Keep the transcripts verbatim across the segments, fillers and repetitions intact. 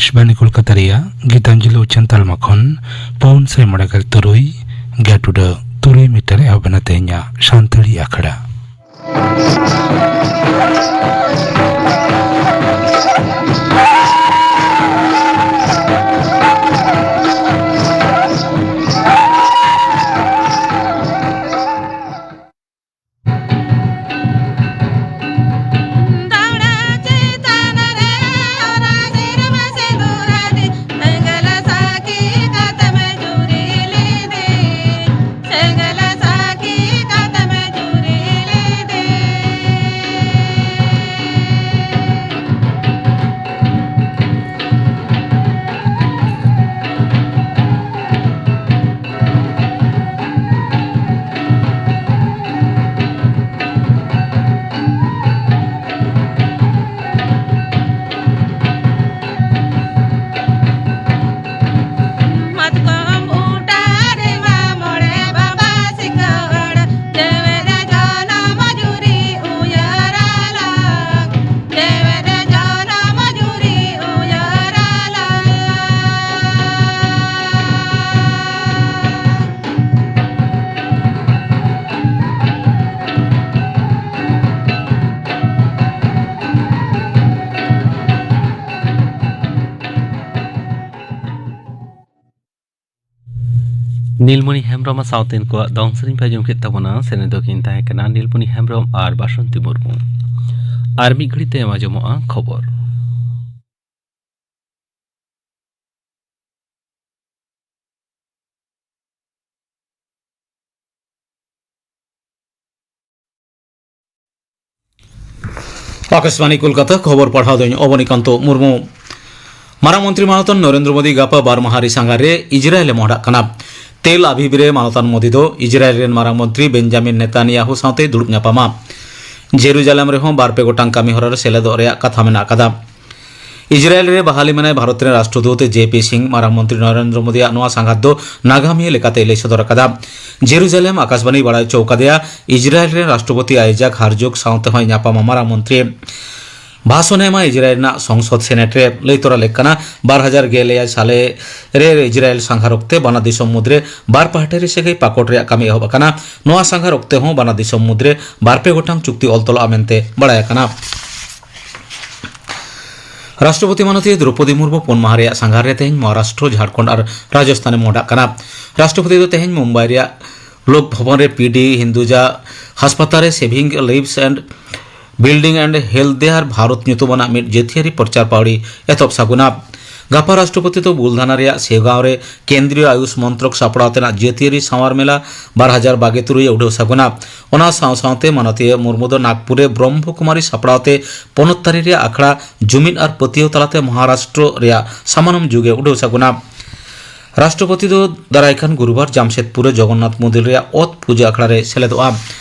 ᱟᱠᱟᱥᱵᱟᱱᱤ ᱠᱳᱞᱠᱟᱛᱟ ᱨᱮᱭᱟᱜ ᱜᱤᱛᱟᱧᱡᱚᱞᱤ ᱩᱪᱷᱟᱹᱱ ᱛᱟᱞᱢᱟ ᱠᱷᱚᱱ ᱯᱩᱱ ᱥᱟᱭ ᱢᱚᱬᱮ ᱜᱮᱞ ᱛᱩᱨᱩᱭ ᱜᱮᱴ ᱩᱰᱟᱹ ᱛᱩᱨᱩᱭ ᱢᱤᱴᱟᱨ ᱮ ᱮᱦᱚᱵ ᱮᱱᱟ ᱛᱮᱦᱮᱧᱟᱜ ᱥᱟᱱᱛᱟᱲᱤ ᱟᱠᱷᱲᱟ᱾ ᱱᱤᱞᱢᱚᱱᱤ ᱦᱮᱢᱵᱨᱚᱢ ᱥᱟᱶᱛᱮ ᱩᱱᱠᱩᱣᱟᱜ ᱫᱚᱝ ᱥᱮᱨᱮᱧ ᱯᱮ ᱟᱸᱡᱚᱢ ᱠᱮᱫ ᱛᱟᱵᱚᱱᱟ᱾ ᱥᱮᱨᱮᱧ ᱫᱚ ᱠᱤᱱ ᱛᱟᱦᱮᱸ ᱠᱟᱱᱟ ᱱᱤᱞᱢᱚᱱᱤ ᱦᱮᱢᱵᱨᱚᱢ ᱟᱨ ᱵᱟᱥᱚᱱᱛᱤ ᱢᱩᱨᱢᱩ᱾ ᱟᱨ ᱢᱤᱫ ᱜᱷᱟᱹᱲᱤ ᱛᱟᱭᱚᱢ ᱟᱸᱡᱚᱢᱚᱜᱼᱟ ᱠᱷᱚᱵᱚᱨ᱾ ᱟᱠᱟᱥᱵᱟᱱᱤ ᱠᱳᱞᱠᱟᱛᱟ, ᱠᱷᱚᱵᱚᱨ ᱯᱟᱲᱦᱟᱣ ᱫᱚᱧ ᱚᱵᱚᱱᱤᱠᱟᱱᱛᱚ ᱢᱩᱨᱢᱩ᱾ ᱢᱟᱨᱟᱝ ᱢᱚᱱᱛᱨᱤ ᱢᱟᱱᱚᱛᱟᱱ ᱱᱚᱨᱮᱱᱫᱨᱚ ᱢᱳᱫᱤ ᱜᱟᱯᱟ ᱵᱟᱨ ᱢᱟᱦᱟ ᱨᱮ ᱥᱟᱸᱜᱷᱟᱨ ᱨᱮ ᱤᱡᱽᱨᱟᱭᱮᱞ ᱮ ᱢᱚᱦᱰᱟᱜ ᱠᱟᱱᱟ᱾ ᱛᱮᱞ ᱟᱵᱤᱵ ᱨᱮ ᱢᱟᱱᱚᱛᱟᱱ ᱢᱳᱫᱤ ᱫᱚ ᱤᱡᱽᱨᱟᱭᱮᱞ ᱨᱮᱱ ᱢᱟᱨᱟᱝ ᱢᱚᱱᱛᱨᱤ ᱵᱮᱧᱡᱟᱢᱤᱱ ᱱᱮᱛᱟᱱᱭᱟᱦᱩ ᱥᱟᱶᱛᱮ ᱫᱩᱲᱩᱵ ᱧᱟᱯᱟᱢᱟ᱾ ᱡᱮᱨᱩᱡᱟᱞᱮᱢ ᱨᱮᱦᱚᱸ ᱵᱟᱨ ᱯᱮ ᱜᱚᱴᱟᱝ ᱠᱟᱹᱢᱤ ᱦᱚᱨᱟ ᱨᱮ ᱥᱮᱞᱮᱫᱚᱜ ᱨᱮᱭᱟᱜ ᱠᱟᱛᱷᱟ ᱢᱮᱱᱟᱜ ᱟᱠᱟᱫᱟ᱾ ᱤᱡᱽᱨᱟᱭᱮᱞ ᱨᱮ ᱵᱟᱦᱟᱞᱤ ᱢᱮᱱᱟᱭ ᱵᱷᱟᱨᱚᱛ ᱨᱮᱱ ᱨᱟᱥᱴᱨᱚᱫᱩᱛ ᱡᱮ ᱯᱤ ᱥᱤᱝ᱾ ᱢᱟᱨᱟᱝ ᱢᱚᱱᱛᱨᱤ ᱱᱚᱨᱮᱱᱫᱨᱚ ᱢᱳᱫᱤᱭᱟᱜ ᱱᱚᱣᱟ ᱥᱟᱸᱜᱷᱟᱨ ᱫᱚ ᱱᱟᱜᱟᱢᱤᱭᱟᱹ ᱞᱮᱠᱟᱛᱮ ᱞᱟᱹᱭ ᱥᱚᱫᱚᱨ ᱟᱠᱟᱫᱟ᱾ ᱡᱮᱨᱩᱡᱟᱞᱮᱢ ᱟᱠᱟᱥᱵᱟᱱᱤ ᱵᱟᱲᱟᱭ ᱦᱚᱪᱚ ᱟᱠᱟᱫᱮᱭᱟ, ᱤᱡᱽᱨᱟᱭᱮᱞ ᱨᱮᱱ ᱨᱟᱥᱴᱨᱚᱯᱚᱛᱤ ᱟᱭᱡᱟᱠ ᱦᱟᱨᱡᱳᱜᱽ ᱥᱟᱶᱛᱮ ᱦᱚᱸᱭ ᱧᱟᱯᱟᱢᱟ ᱢᱟᱨᱟᱝ ᱢᱚᱱᱛᱨᱤ᱾ ᱵᱷᱟᱥᱚᱱ ᱮ ᱮᱢᱟ ᱤᱡᱽᱨᱟᱭᱮᱞ ᱨᱮᱱᱟᱜ ᱥᱚᱝᱥᱚᱫ ᱥᱮᱱᱮᱴ ᱨᱮ᱾ ᱞᱟᱹᱭ ᱛᱚᱨᱟ ᱞᱮᱠ ᱠᱟᱱᱟ, ᱵᱟᱨ ᱦᱟᱡᱟᱨ ᱜᱮᱞ ᱮᱭᱟᱭ ᱥᱟᱞᱮ ᱨᱮ ᱤᱡᱽᱨᱟᱭᱮᱞ ᱥᱟᱸᱜᱷᱟᱨ ᱚᱠᱛᱮ ᱵᱟᱱᱟᱨ ᱫᱤᱥᱚᱢ ᱢᱩᱫᱽᱨᱮ ᱵᱟᱨ ᱯᱟᱦᱴᱟ ᱨᱮ ᱥᱟᱹᱜᱟᱹᱭ ᱯᱟᱠᱚᱴ ᱨᱮᱭᱟᱜ ᱠᱟᱹᱢᱤ ᱮᱦᱚᱵ ᱟᱠᱟᱱᱟ᱾ ᱱᱚᱣᱟ ᱥᱟᱸᱜᱷᱟᱨ ᱚᱠᱛᱮ ᱦᱚᱸ ᱵᱟᱱᱟᱨ ᱫᱤᱥᱚᱢ ᱢᱩᱫᱽᱨᱮ ᱵᱟᱨ ᱯᱮ ᱜᱚᱴᱟᱝ ᱪᱩᱠᱛᱤ ᱚᱞ ᱛᱚᱞᱚᱜᱼᱟ ᱢᱮᱱᱛᱮ ᱵᱟᱲᱟᱭ ᱟᱠᱟᱱᱟ᱾ ᱨᱟᱥᱴᱨᱚᱯᱚᱛᱤ ᱢᱟᱱᱚᱛᱤᱭᱟᱹ ᱫᱨᱚᱯᱚᱫᱤ ᱢᱩᱨᱢᱩ ᱯᱩᱱ ᱢᱟᱦᱟ ᱨᱮᱭᱟᱜ ᱥᱟᱸᱜᱷᱟᱨ ᱨᱮ ᱛᱮᱦᱮᱧ ᱢᱚᱦᱟᱨᱟᱥᱴᱨᱚ, ᱡᱷᱟᱲᱠᱷᱚᱸᱰ ᱟᱨ ᱨᱟᱡᱚᱥᱛᱷᱟᱱ ᱮ ᱢᱚᱦᱰᱟᱜ ᱠᱟᱱᱟ᱾ ᱨᱟᱥᱴᱨᱚᱯᱚᱛᱤ ᱫᱚ ᱛᱮᱦᱮᱧ ᱢᱩᱢᱵᱟᱭ ᱨᱮᱭᱟᱜ ᱞᱳᱠ ᱵᱷᱚᱵᱚᱱ ᱨᱮ ᱯᱤ ᱰᱤ ᱦᱤᱱᱫᱩᱡᱟ ᱦᱟᱥᱯᱟᱛᱟᱞ ᱨᱮ Saving Lives and Building and Healthier Bharat ᱧᱩᱛᱩᱢᱟᱱᱟᱜ ᱢᱤᱫ ᱡᱟᱹᱛᱤᱭᱟᱹᱨᱤ ᱯᱨᱚᱪᱟᱨ ᱯᱟᱹᱣᱲᱤ ᱮᱛᱚᱦᱚᱵ ᱥᱟᱹᱜᱩᱱᱟ᱾ ᱜᱟᱯᱟ ᱨᱟᱥᱴᱨᱚᱯᱚᱛᱤ ᱫᱚ ᱵᱩᱞᱫᱷᱟᱱᱟ ᱨᱮᱭᱟᱜ ᱥᱮᱣᱜᱟᱸᱣ ᱨᱮ ᱠᱮᱱᱫᱨᱤᱭᱚ ᱟᱭᱩᱥ ᱢᱚᱱᱛᱨᱚᱠ ᱥᱟᱯᱲᱟᱣ ᱛᱮᱱᱟᱜ ᱡᱟᱹᱛᱤᱭᱟᱹᱨᱤ ᱥᱟᱶᱟᱨ ᱢᱮᱞᱟ ᱵᱟᱨ ᱦᱟᱡᱟᱨ ᱵᱟᱜᱮ ᱛᱩᱨᱩᱭ ᱮ ᱩᱰᱷᱟᱹᱣ ᱥᱟᱹᱜᱩᱱᱟ᱾ ᱚᱱᱟ ᱥᱟᱶ ᱥᱟᱶᱛᱮ ᱢᱟᱱᱚᱛᱤᱭᱟᱹ ᱢᱩᱨᱢᱩ ᱫᱚ ᱱᱟᱜᱽᱯᱩᱨ ᱨᱮ ᱵᱨᱚᱦᱢᱚ ᱠᱩᱢᱟᱨᱤ ᱥᱟᱯᱲᱟᱣ ᱛᱮ ᱯᱚᱱᱚᱛ ᱛᱟᱹᱨᱤ ᱨᱮᱭᱟᱜ ᱟᱠᱷᱲᱟ ᱡᱩᱢᱤᱫ ᱟᱨ ᱯᱟᱹᱛᱭᱟᱹᱣ ᱛᱟᱞᱟᱛᱮ ᱢᱚᱦᱟᱨᱟᱥᱴᱨᱚ ᱨᱮᱭᱟᱜ ᱥᱟᱢᱟᱱᱚᱢ ᱡᱩᱜᱽ ᱮ ᱩᱰᱷᱟᱹᱣ ᱥᱟᱹᱜᱩᱱᱟ᱾ ᱨᱟᱥᱴᱨᱚᱯᱚᱛᱤ ᱫᱚ ᱫᱟᱨᱟᱭ ᱠᱟᱱ ᱜᱩᱨᱩᱵᱟᱨ ᱡᱟᱢᱥᱮᱫᱽᱯᱩᱨ ᱨᱮ ᱡᱚᱜᱚᱱᱱᱟᱛᱷ ᱢᱚᱱᱫᱤᱨ ᱨᱮᱭᱟᱜ ᱚᱛ ᱯᱩᱡᱟᱹ ᱟᱠᱷᱲᱟ ᱨᱮ ᱥᱮᱞᱮᱫᱚᱜᱼᱟ᱾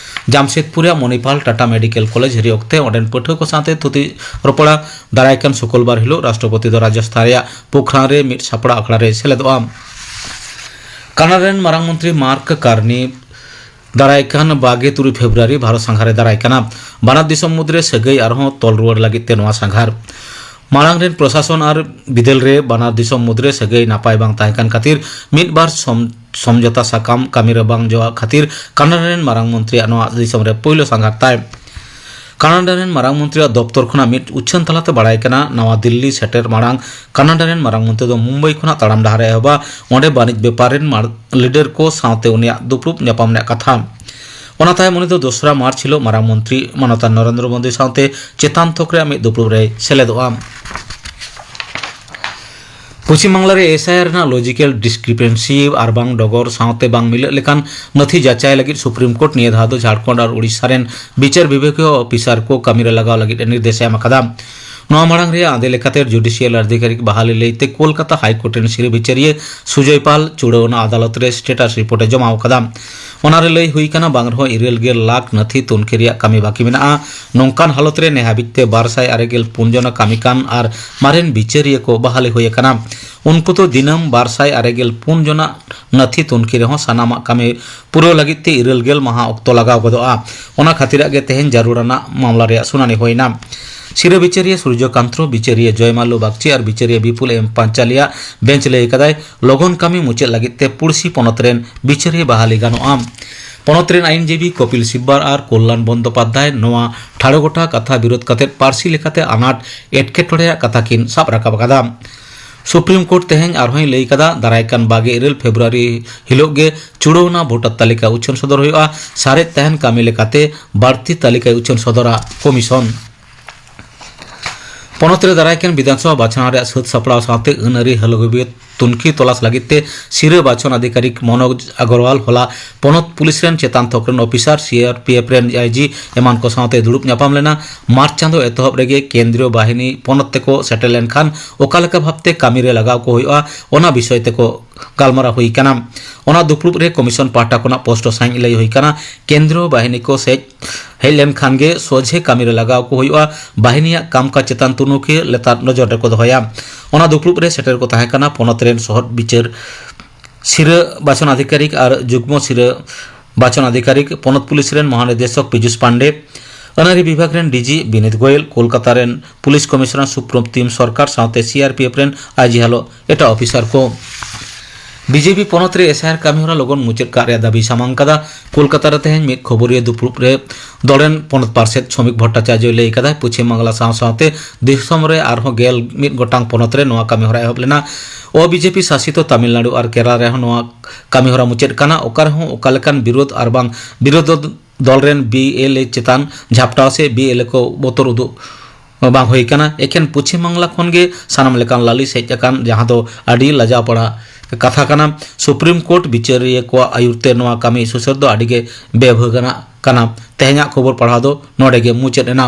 ᱡᱟᱢᱥᱮᱫᱽᱯᱩᱨ ᱨᱮᱭᱟᱜ ᱢᱚᱱᱤᱯᱟᱞ ᱴᱟᱴᱟ ᱢᱮᱰᱤᱠᱮᱞ ᱠᱚᱞᱮᱡᱽ ᱦᱤᱨᱤ ᱚᱠᱛᱮ ᱚᱸᱰᱮᱱ ᱯᱟᱹᱴᱷᱩᱣᱟᱹ ᱠᱚ ᱥᱟᱶᱛᱮ ᱛᱷᱩᱛᱤ ᱨᱚᱯᱚᱲᱟ᱾ ᱫᱟᱨᱟᱭ ᱠᱟᱱ ᱥᱩᱠᱚᱞᱵᱟᱨ ᱦᱤᱞᱳᱜ ᱨᱟᱥᱴᱨᱚᱯᱚᱛᱤ ᱫᱚ ᱨᱟᱡᱚᱥᱛᱷᱟᱱ ᱨᱮᱭᱟᱜ ᱯᱳᱠᱷᱨᱟᱱ ᱨᱮ ᱢᱤᱫ ᱥᱟᱯᱲᱟᱣ ᱟᱠᱷᱲᱟ ᱨᱮ ᱥᱮᱞᱮᱫᱚᱜᱼᱟ᱾ ᱠᱟᱱᱟᱰᱟ ᱨᱮᱱ ᱢᱟᱨᱟᱝ ᱢᱚᱱᱛᱨᱤ ᱢᱟᱨᱠ ᱠᱟᱨᱱᱤ ᱫᱟᱨᱟᱭ ᱠᱟᱱ ᱵᱟᱜᱮ ᱛᱩᱨᱩᱭ ᱯᱷᱮᱵᱽᱨᱩᱣᱟᱨᱤ ᱵᱷᱟᱨᱚᱛ ᱥᱟᱸᱜᱷᱟᱨᱮ ᱫᱟᱨᱟᱭ ᱠᱟᱱᱟ᱾ ᱵᱟᱱᱟᱨ ᱫᱤᱥᱚᱢ ᱢᱩᱫᱽᱨᱮ ᱥᱟᱹᱜᱟᱹᱭ ᱟᱨᱦᱚᱸ ᱛᱚᱞ ᱨᱩᱣᱟᱹᱲ ᱞᱟᱹᱜᱤᱫ ᱛᱮ ᱱᱚᱣᱟ ᱥᱟᱸᱜᱷᱟᱨ᱾ ᱢᱟᱲᱟᱝ ᱨᱮᱱ ᱯᱨᱚᱥᱟᱥᱚᱱ ᱟᱨ ᱵᱤᱫᱟᱹᱞ ᱨᱮ ᱵᱟᱱᱟᱨ ᱫᱤᱥᱚᱢ ᱢᱩᱫᱽᱨᱮ ᱥᱟᱹᱜᱟᱹᱭ ᱱᱟᱯᱟᱭ ᱵᱟᱝ ᱛᱟᱦᱮᱸ ᱠᱟᱱ ᱠᱷᱟᱹᱛᱤᱨ ᱢᱤᱫ ᱵᱟᱨ ᱥᱚᱢ-, ᱥᱚᱢᱡᱚᱛᱟ ᱥᱟᱠᱟᱢ ᱠᱟᱹᱢᱤ ᱨᱮ ᱵᱟᱝ ᱡᱚᱣᱟᱜ ᱠᱷᱟᱹᱛᱤᱨ ᱠᱟᱱᱟᱰᱟ ᱨᱮᱱ ᱢᱟᱨᱟᱝ ᱢᱚᱱᱛᱨᱤᱭᱟᱜ ᱱᱚᱣᱟ ᱫᱤᱥᱚᱢ ᱨᱮ ᱯᱳᱭᱞᱳ ᱥᱟᱸᱜᱷᱟᱨ ᱛᱟᱭ᱾ ᱠᱟᱱᱟᱰᱟ ᱨᱮᱱ ᱢᱟᱨᱟᱝ ᱢᱚᱱᱛᱨᱤᱭᱟᱜ ᱫᱚᱯᱛᱚᱨ ᱠᱷᱚᱱᱟᱜ ᱢᱤᱫ ᱩᱪᱷᱟᱹᱱ ᱛᱟᱞᱟᱛᱮ ᱵᱟᱲᱟᱭ ᱠᱟᱱᱟ, ᱱᱟᱣᱟ ᱫᱤᱞᱞᱤ ᱥᱮᱴᱮᱨ ᱢᱟᱲᱟᱝ ᱠᱟᱱᱟᱰᱟ ᱨᱮᱱ ᱢᱟᱨᱟᱝ ᱢᱚᱱᱛᱨᱤ ᱫᱚ ᱢᱩᱢᱵᱟᱭ ᱠᱷᱚᱱᱟᱜ ᱛᱟᱲᱟᱢ ᱰᱟᱦᱟᱨ ᱮ ᱮᱦᱚᱵᱟ᱾ ᱚᱸᱰᱮ ᱵᱟᱹᱱᱤᱡ ᱵᱮᱯᱟᱨ ᱨᱮᱱ ᱢᱟᱲ-, ᱞᱤᱰᱟᱨ ᱠᱚ ᱥᱟᱶᱛᱮ ᱩᱱᱤᱭᱟᱜ ᱫᱩᱯᱲᱩᱵ ᱧᱟᱯᱟᱢ ᱨᱮᱱᱟᱜ ᱠᱟᱛᱷᱟ᱾ ᱚᱱᱟ ᱛᱟᱭᱚᱢ ᱩᱱᱤ ᱫᱚ ᱫᱚᱥᱨᱟ ᱢᱟᱨᱪ ᱦᱤᱞᱳᱜ ᱢᱟᱨᱟᱝ ᱢᱚᱱᱛᱨᱤ ᱢᱟᱱᱚᱛᱟᱱ ᱱᱚᱨᱮᱱᱫᱨᱚ ᱢᱳᱫᱤ ᱥᱟᱶᱛᱮ ᱪᱮᱛᱟᱱ ᱛᱷᱚᱠ ᱨᱮᱭᱟᱜ ᱢᱤᱫ ᱫᱩᱯᱲᱩᱵ ᱨᱮᱭ ᱥᱮᱞᱮᱫᱚᱜᱼᱟ᱾ ᱯᱚᱪᱷᱤᱢ ᱵᱟᱝᱞᱟ ᱨᱮ ᱮᱥ ᱟᱭ ᱟᱨ ᱨᱮᱱᱟᱜ ᱞᱚᱡᱤᱠᱮᱞ ᱰᱤᱥᱠᱨᱤᱯᱮᱱᱥᱤ ᱟᱨ ᱵᱟᱝ ᱰᱚᱜᱚᱨ ᱥᱟᱶᱛᱮ ᱵᱟᱝ ᱢᱤᱞᱟᱹᱜ ᱞᱮᱠᱟᱱ ᱱᱟᱹᱛᱷᱤ ᱡᱟᱪᱟᱭ ᱞᱟᱹᱜᱤᱫ ᱥᱩᱯᱨᱤᱢ ᱠᱳᱨᱴ ᱱᱤᱭᱟᱹ ᱫᱷᱟᱣ ᱫᱚ ᱡᱷᱟᱲᱠᱷᱚᱸᱰ ᱟᱨ ᱩᱲᱤᱥᱥᱟ ᱨᱮᱱ ᱵᱤᱪᱟᱹᱨ ᱵᱤᱵᱷᱟᱜᱤᱭᱚ ᱚᱯᱷᱤᱥᱟᱨ ᱠᱚ ᱠᱟᱹᱢᱤ ᱨᱮ ᱞᱟᱜᱟᱣ ᱞᱟᱹᱜᱤᱫ ᱮ ᱱᱤᱨᱫᱮᱥ ᱮ ᱮᱢ ᱟᱠᱟᱫᱟ᱾ ᱱᱚᱣᱟ ᱢᱟᱲᱟᱝ ᱨᱮᱭᱟᱜ ᱟᱸᱫᱮ ᱞᱮᱠᱟᱛᱮ ᱡᱩᱰᱤᱥᱤᱭᱟᱞ ᱟᱫᱷᱤᱠᱟᱨᱤᱠ ᱵᱟᱦᱟᱞᱤ ᱞᱟᱹᱭᱛᱮ ᱠᱳᱞᱠᱟᱛᱟ ᱦᱟᱭ ᱠᱳᱨᱴ ᱨᱮᱱ ᱥᱤᱨᱟᱹ ᱵᱤᱪᱟᱹᱨᱤᱭᱟᱹ ᱥᱩᱡᱚᱭ ᱯᱟᱞ ᱪᱩᱲᱟᱹᱣᱱᱟ ᱟᱫᱟᱞᱚᱛ ᱨᱮ ᱥᱴᱮᱴᱟᱥ ᱨᱤᱯᱳᱨᱴ ᱮ ᱡᱚᱢᱟ ᱟᱠᱟᱫᱟ᱾ ᱚᱱᱟ ᱨᱮ ᱞᱟᱹᱭ ᱦᱩᱭ ᱟᱠᱟᱱᱟ, ᱵᱟᱝ ᱨᱮᱦᱚᱸ ᱤᱨᱟᱹᱞ ᱜᱮᱞ ᱞᱟᱠᱷ ᱱᱟᱹᱛᱷᱤ ᱛᱩᱱᱠᱷᱤ ᱨᱮᱭᱟᱜ ᱠᱟᱹᱢᱤ ᱵᱟᱹᱠᱤ ᱢᱮᱱᱟᱜᱼᱟ᱾ ᱱᱚᱝᱠᱟᱱ ᱦᱟᱞᱚᱛ ᱨᱮ ᱱᱮ ᱦᱟᱹᱵᱤᱡ ᱛᱮ ᱵᱟᱨ ᱥᱟᱭ ᱟᱨᱮ ᱜᱮᱞ ᱯᱩᱱ ᱡᱚᱱᱟ ᱠᱟᱹᱢᱤ ᱠᱟᱱ ᱟᱨ ᱢᱟᱨᱮᱱ ᱵᱤᱪᱟᱹᱨᱤᱭᱟᱹ ᱠᱚ ᱵᱟᱦᱟᱞᱤ ᱦᱩᱭ ᱟᱠᱟᱱᱟ᱾ ᱩᱱᱠᱩ ᱫᱚ ᱫᱤᱱᱟᱹᱢ ᱵᱟᱨ ᱥᱟᱭ ᱟᱨᱮ ᱜᱮᱞ ᱯᱩᱱ ᱡᱚᱱᱟ ᱱᱟᱹᱛᱷᱤ ᱛᱩᱱᱠᱷᱤ ᱨᱮᱦᱚᱸ ᱥᱟᱱᱟᱢᱟᱜ ᱠᱟᱹᱢᱤ ᱯᱩᱨᱟᱹᱣ ᱞᱟᱹᱜᱤᱫ ᱛᱮ ᱤᱨᱟᱹᱞ ᱜᱮᱞ ᱢᱟᱦᱟ ᱚᱠᱛᱚ ᱞᱟᱜᱟᱣ ᱜᱚᱫᱚᱜᱼᱟ᱾ ᱚᱱᱟ ᱠᱷᱟᱹᱛᱤᱨᱟᱜ ᱜᱮ ᱛᱮᱦᱮᱧ ᱡᱟᱹᱨᱩᱲᱟᱱᱟᱜ ᱢᱟᱢᱞᱟ ᱨᱮᱭᱟᱜ ᱥᱩᱱᱟᱹᱱᱤ ᱦᱩᱭᱱᱟ᱾ ᱥᱤᱨᱟᱹ ᱵᱤᱪᱟᱹᱨᱤᱭᱟᱹ ᱥᱩᱨᱡᱚ ᱠᱟᱱᱛᱨᱚ, ᱵᱤᱪᱟᱹᱨᱤᱭᱟᱹ ᱡᱚᱭᱢᱟᱞᱞᱩ ᱵᱟᱜᱪᱤ ᱟᱨ ᱵᱤᱪᱟᱹᱨᱤᱭᱟᱹ ᱵᱤᱯᱩᱞ ᱮᱢ ᱯᱟᱧᱪᱟᱞᱤᱭᱟᱜ ᱵᱮᱧᱪ ᱞᱟᱹᱭ ᱟᱠᱟᱫᱟᱭ, ᱞᱚᱜᱚᱱ ᱠᱟᱹᱢᱤ ᱢᱩᱪᱟᱹᱫ ᱞᱟᱹᱜᱤᱫ ᱛᱮ ᱯᱩᱲᱥᱤ ᱯᱚᱱᱚᱛ ᱨᱮᱱ ᱵᱤᱪᱟᱹᱨᱤᱭᱟᱹ ᱵᱟᱦᱟᱞᱤ ᱜᱟᱱᱚᱜᱼᱟ᱾ ᱯᱚᱱᱚᱛ ᱨᱮᱱ ᱟᱭᱤᱱᱡᱤᱵᱤ ᱠᱚᱯᱤᱞ ᱥᱤᱵᱵᱟᱨ ᱟᱨ ᱠᱚᱞᱞᱟᱱ ᱵᱚᱱᱫᱚᱯᱟᱫᱽᱫᱷᱟᱭ ᱱᱚᱣᱟ ᱴᱷᱟᱲᱚ ᱜᱚᱴᱟ ᱠᱟᱛᱷᱟ ᱵᱤᱨᱳᱫ ᱠᱟᱛᱮ ᱯᱟᱹᱨᱥᱤ ᱞᱮᱠᱟᱛᱮ ᱟᱱᱟᱴ ᱮᱴᱠᱮᱴᱚᱬᱮ ᱨᱮᱭᱟᱜ ᱠᱟᱛᱷᱟ ᱠᱤᱱ ᱥᱟᱵ ᱨᱟᱠᱟᱵ ᱟᱠᱟᱫᱟ᱾ ᱥᱩᱯᱨᱤᱢ ᱠᱳᱨᱴ ᱛᱮᱦᱮᱧ ᱟᱨᱦᱚᱸᱭ ᱞᱟᱹᱭ ᱠᱟᱫᱟ, ᱫᱟᱨᱟᱭ ᱠᱟᱱ ᱵᱟᱜᱮ ᱤᱨᱟᱹᱞ ᱯᱷᱮᱵᱨᱩᱣᱟᱨᱤ ᱦᱤᱞᱳᱜ ᱜᱮ ᱪᱩᱲᱟᱹᱣᱱᱟ ᱵᱷᱳᱴᱟᱨ ᱛᱟᱹᱞᱤᱠᱟ ᱩᱪᱷᱟᱹᱱ ᱥᱚᱫᱚᱨ ᱦᱩᱭᱩᱜᱼᱟ᱾ ᱥᱟᱨᱮᱡ ᱛᱟᱦᱮᱱ ᱠᱟᱹᱢᱤ ᱞᱮᱠᱟᱛᱮ ᱵᱟᱹᱲᱛᱤ ᱛᱟᱹᱞᱤᱠᱟᱭ ᱩᱪᱷᱟᱹᱱ ᱥᱚᱫᱚᱨᱟ ᱠᱚᱢᱤᱥᱚᱱ᱾ ᱯᱚᱱᱚᱛ ᱨᱮ ᱫᱟᱨᱟᱭ ᱠᱟᱱ ᱵᱤᱫᱷᱟᱱᱥᱚᱵᱷᱟ ᱵᱟᱪᱷᱱᱟᱣ ᱨᱮᱭᱟᱜ ᱥᱟᱹᱛ ᱥᱟᱯᱲᱟᱣ ᱥᱟᱶᱛᱮ ᱟᱹᱱ ᱟᱹᱨᱤ ᱦᱟᱹᱞᱟᱹᱜᱟᱹᱵᱤᱭᱟᱹ ᱛᱩᱱᱠᱷᱤ ᱛᱚᱞᱟᱥ ᱞᱟᱹᱜᱤᱫ ᱛᱮ ᱥᱤᱨᱟᱹ ᱵᱟᱪᱷᱚᱱ ᱟᱫᱷᱤᱠᱟᱨᱤᱠ ᱢᱚᱱᱳᱡᱽ ᱟᱜᱚᱨᱣᱟᱞ ᱦᱚᱞᱟ ᱯᱚᱱᱚᱛ ᱯᱩᱞᱤᱥ ᱨᱮᱱ ᱪᱮᱛᱟᱱ ᱛᱷᱚᱠ ᱨᱮᱱ ᱚᱯᱷᱤᱥᱟᱨ, ᱥᱤ ᱟᱨ ᱯᱤ ᱮᱯᱷ ᱨᱮᱱ ᱟᱭ ᱡᱤ ᱮᱢᱟᱱ ᱠᱚ ᱥᱟᱶᱛᱮ ᱫᱩᱲᱩᱵ ᱧᱟᱯᱟᱢ ᱞᱮᱱᱟ᱾ ᱢᱟᱨᱪ ᱪᱟᱸᱫᱚ ᱮᱛᱚᱦᱚᱵ ᱨᱮᱜᱮ ᱠᱮᱱᱫᱨᱤᱭᱚ ᱵᱟᱦᱤᱱᱤ ᱯᱚᱱᱚᱛ ᱛᱮᱠᱚ ᱥᱮᱴᱮᱨ ᱞᱮᱱᱠᱷᱟᱱ ᱚᱠᱟ ᱞᱮᱠᱟ ᱵᱷᱟᱵᱽᱛᱮ ᱠᱟᱹᱢᱤ ᱨᱮ ᱞᱟᱜᱟᱣ ᱠᱚ ᱦᱩᱭᱩᱜᱼᱟ, ᱚᱱᱟ ᱵᱤᱥᱚᱭ ᱛᱮᱠᱚ ᱜᱟᱞᱢᱟᱨᱟᱣ ᱦᱩᱭ ᱠᱟᱱᱟ᱾ ᱚᱱᱟ ᱫᱩᱯᱲᱩᱵ ᱨᱮ ᱠᱚᱢᱤᱥᱚᱱ ᱯᱟᱦᱴᱟ ᱠᱷᱚᱱᱟᱜ ᱯᱚᱥᱴᱚ ᱥᱟᱺᱦᱤᱡ ᱞᱟᱹᱭ ᱦᱩᱭ ᱠᱟᱱᱟ, ᱠᱮᱱᱫᱨᱤᱭᱚ ᱵᱟᱦᱤᱱᱤ ᱠᱚ ᱥᱮᱡ ᱦᱮᱡ ᱞᱮᱱᱠᱷᱟᱱ ᱜᱮ ᱥᱚᱡᱷᱮ ᱠᱟᱹᱢᱤ ᱨᱮ ᱞᱟᱜᱟᱣ ᱠᱚ ᱦᱩᱭᱩᱜᱼᱟ᱾ ᱵᱟᱦᱤᱱᱤᱭᱟᱜ ᱠᱟᱢᱠᱟᱡᱽ ᱪᱮᱛᱟᱱ ᱛᱩᱱᱩᱠᱷᱤᱭᱟᱹ ᱞᱮᱛᱟᱲ ᱱᱚᱡᱚᱨ ᱨᱮᱠᱚ ᱫᱚᱦᱚᱭᱟ᱾ ᱚᱱᱟ ᱫᱩᱯᱲᱩᱵ ᱨᱮ ᱥᱮᱴᱮᱨ ᱠᱚ ᱛᱟᱦᱮᱸ ᱠᱟᱱᱟ ᱯᱚᱱᱚᱛ ᱨᱮᱱ ᱥᱚᱦᱚᱫ ᱵᱤᱪᱟᱹᱨ ᱥᱤᱨᱟᱹ ᱵᱟᱪᱷᱚᱱ ᱟᱫᱷᱤᱠᱟᱨᱤᱠ ᱟᱨ ᱡᱩᱜᱽᱢᱚ ᱥᱤᱨᱟᱹ ᱵᱟᱪᱷᱚᱱ ᱟᱫᱷᱤᱠᱟᱨᱤᱠ, ᱯᱚᱱᱚᱛ ᱯᱩᱞᱤᱥ ᱨᱮᱱ ᱢᱚᱦᱟᱱᱤᱨᱫᱮᱥᱚᱠ ᱯᱤᱡᱩᱥ ᱯᱟᱱᱰᱮ, ᱟᱹᱱᱟᱹᱨᱤ ᱵᱤᱵᱷᱟᱜᱽ ᱨᱮᱱ ᱰᱤ ᱡᱤ ᱵᱤᱱᱤᱛ ᱜᱳᱭᱮᱞ, ᱠᱳᱞᱠᱟᱛᱟ ᱨᱮᱱ ᱯᱩᱞᱤᱥ ᱠᱚᱢᱤᱥᱚᱱᱟᱨ ᱥᱩᱯᱨᱚᱛᱤᱢ ᱥᱚᱨᱠᱟᱨ ᱥᱟᱶᱛᱮ ᱥᱤ ᱟᱨ ᱯᱤ ᱮᱯᱷ ᱨᱮᱱ ᱟᱭ ᱡᱤ ᱦᱟᱞᱚ ᱮᱴᱟᱜ ᱚᱯᱷᱤᱥᱟᱨ ᱠᱚ᱾ ᱵᱤ ᱡᱮ ᱯᱤ ᱯᱚᱱᱚᱛ ᱨᱮ ᱮᱥ ᱟᱭ ᱟᱨ ᱠᱟᱹᱢᱤᱦᱚᱨᱟ ᱞᱚᱜᱚᱱ ᱢᱩᱪᱟᱹᱫ ᱠᱟᱜ ᱨᱮᱭᱟᱜ ᱫᱟᱹᱵᱤ ᱥᱟᱢᱟᱝ ᱠᱟᱫᱟ᱾ ᱠᱳᱞᱠᱟᱛᱟ ᱨᱮ ᱛᱮᱦᱮᱧ ᱢᱤᱫ ᱠᱷᱚᱵᱚᱨᱤᱭᱟᱹ ᱫᱩᱯᱲᱩᱵ ᱨᱮ ᱫᱚᱞ ᱨᱮᱱ ᱯᱚᱱᱚᱛ ᱯᱟᱨᱥᱮᱛ ᱥᱚᱢᱤᱠ ᱵᱷᱚᱴᱴᱟᱪᱟᱨᱡᱚᱭ ᱞᱟᱹᱭ ᱠᱟᱫᱟ, ᱯᱚᱪᱷᱤᱢ ᱵᱟᱝᱞᱟ ᱥᱟᱶ ᱥᱟᱶᱛᱮ ᱫᱤᱥᱚᱢ ᱨᱮ ᱟᱨᱦᱚᱸ ᱜᱮᱞ ᱢᱤᱫ ᱜᱚᱴᱟᱝ ᱯᱚᱱᱚᱛ ᱨᱮ ᱱᱚᱣᱟ ᱠᱟᱹᱢᱤᱦᱚᱨᱟ ᱮᱦᱚᱵ ᱞᱮᱱᱟ᱾ ᱚ ᱵᱤ ᱡᱮ ᱯᱤ ᱥᱟᱥᱤᱛᱚ ᱛᱟᱢᱤᱞᱱᱟᱲᱩ ᱟᱨ ᱠᱮᱨᱟᱞᱟ ᱨᱮᱦᱚᱸ ᱱᱚᱣᱟ ᱠᱟᱹᱢᱤᱦᱚᱨᱟ ᱢᱩᱪᱟᱹᱫ ᱠᱟᱱᱟ᱾ ᱚᱠᱟ ᱨᱮᱦᱚᱸ ᱚᱠᱟ ᱞᱮᱠᱟᱱ ᱵᱤᱨᱳᱫᱷ ᱟᱨ ᱵᱟᱝ ᱵᱤᱨᱳᱫᱷ ᱫᱚᱞ ᱨᱮᱱ ᱵᱤ ᱮᱞ ᱮ ᱪᱮᱛᱟᱱ ᱡᱷᱟᱯᱴᱟᱣ ᱥᱮ ᱵᱤ ᱮᱞ ᱮ ᱠᱚ ᱵᱚᱛᱚᱨ ᱩᱫᱩᱜ ᱵᱟᱝ ᱦᱩᱭ ᱠᱟᱱᱟ᱾ ᱮᱠᱷᱮᱱ ᱯᱚᱪᱷᱤᱢ ᱵᱟᱝᱞᱟ ᱠᱷᱚᱱ ᱜᱮ ᱥᱟᱱᱟᱢ ᱞᱮᱠᱟᱱ ᱞᱟᱹᱞᱤᱥ ᱦᱮᱡ ᱟᱠᱟᱱ, ᱡᱟᱦᱟᱸ ᱫᱚ ᱟᱹᱰᱤ ᱞᱟᱡᱟᱣ ᱯᱟᱲᱟ ᱠᱟᱛᱷᱟ ᱠᱟᱱᱟ᱾ ᱥᱩᱯᱨᱤᱢ ᱠᱳᱨᱴ ᱵᱤᱪᱟᱹᱨᱤᱭᱟᱹ ᱠᱚᱣᱟᱜ ᱟᱹᱭᱩᱨ ᱛᱮ ᱱᱚᱣᱟ ᱠᱟᱹᱢᱤ ᱥᱩᱥᱟᱹᱨ ᱫᱚ ᱟᱹᱰᱤ ᱜᱮ ᱵᱮᱵᱷᱟᱹᱜᱟᱱᱟᱜ ᱠᱟᱱᱟ᱾ ᱛᱮᱦᱮᱧᱟᱜ ᱠᱷᱚᱵᱚᱨ ᱯᱟᱲᱦᱟᱣ ᱫᱚ ᱱᱚᱰᱮ ᱜᱮ ᱢᱩᱪᱟᱹᱫ ᱮᱱᱟ᱾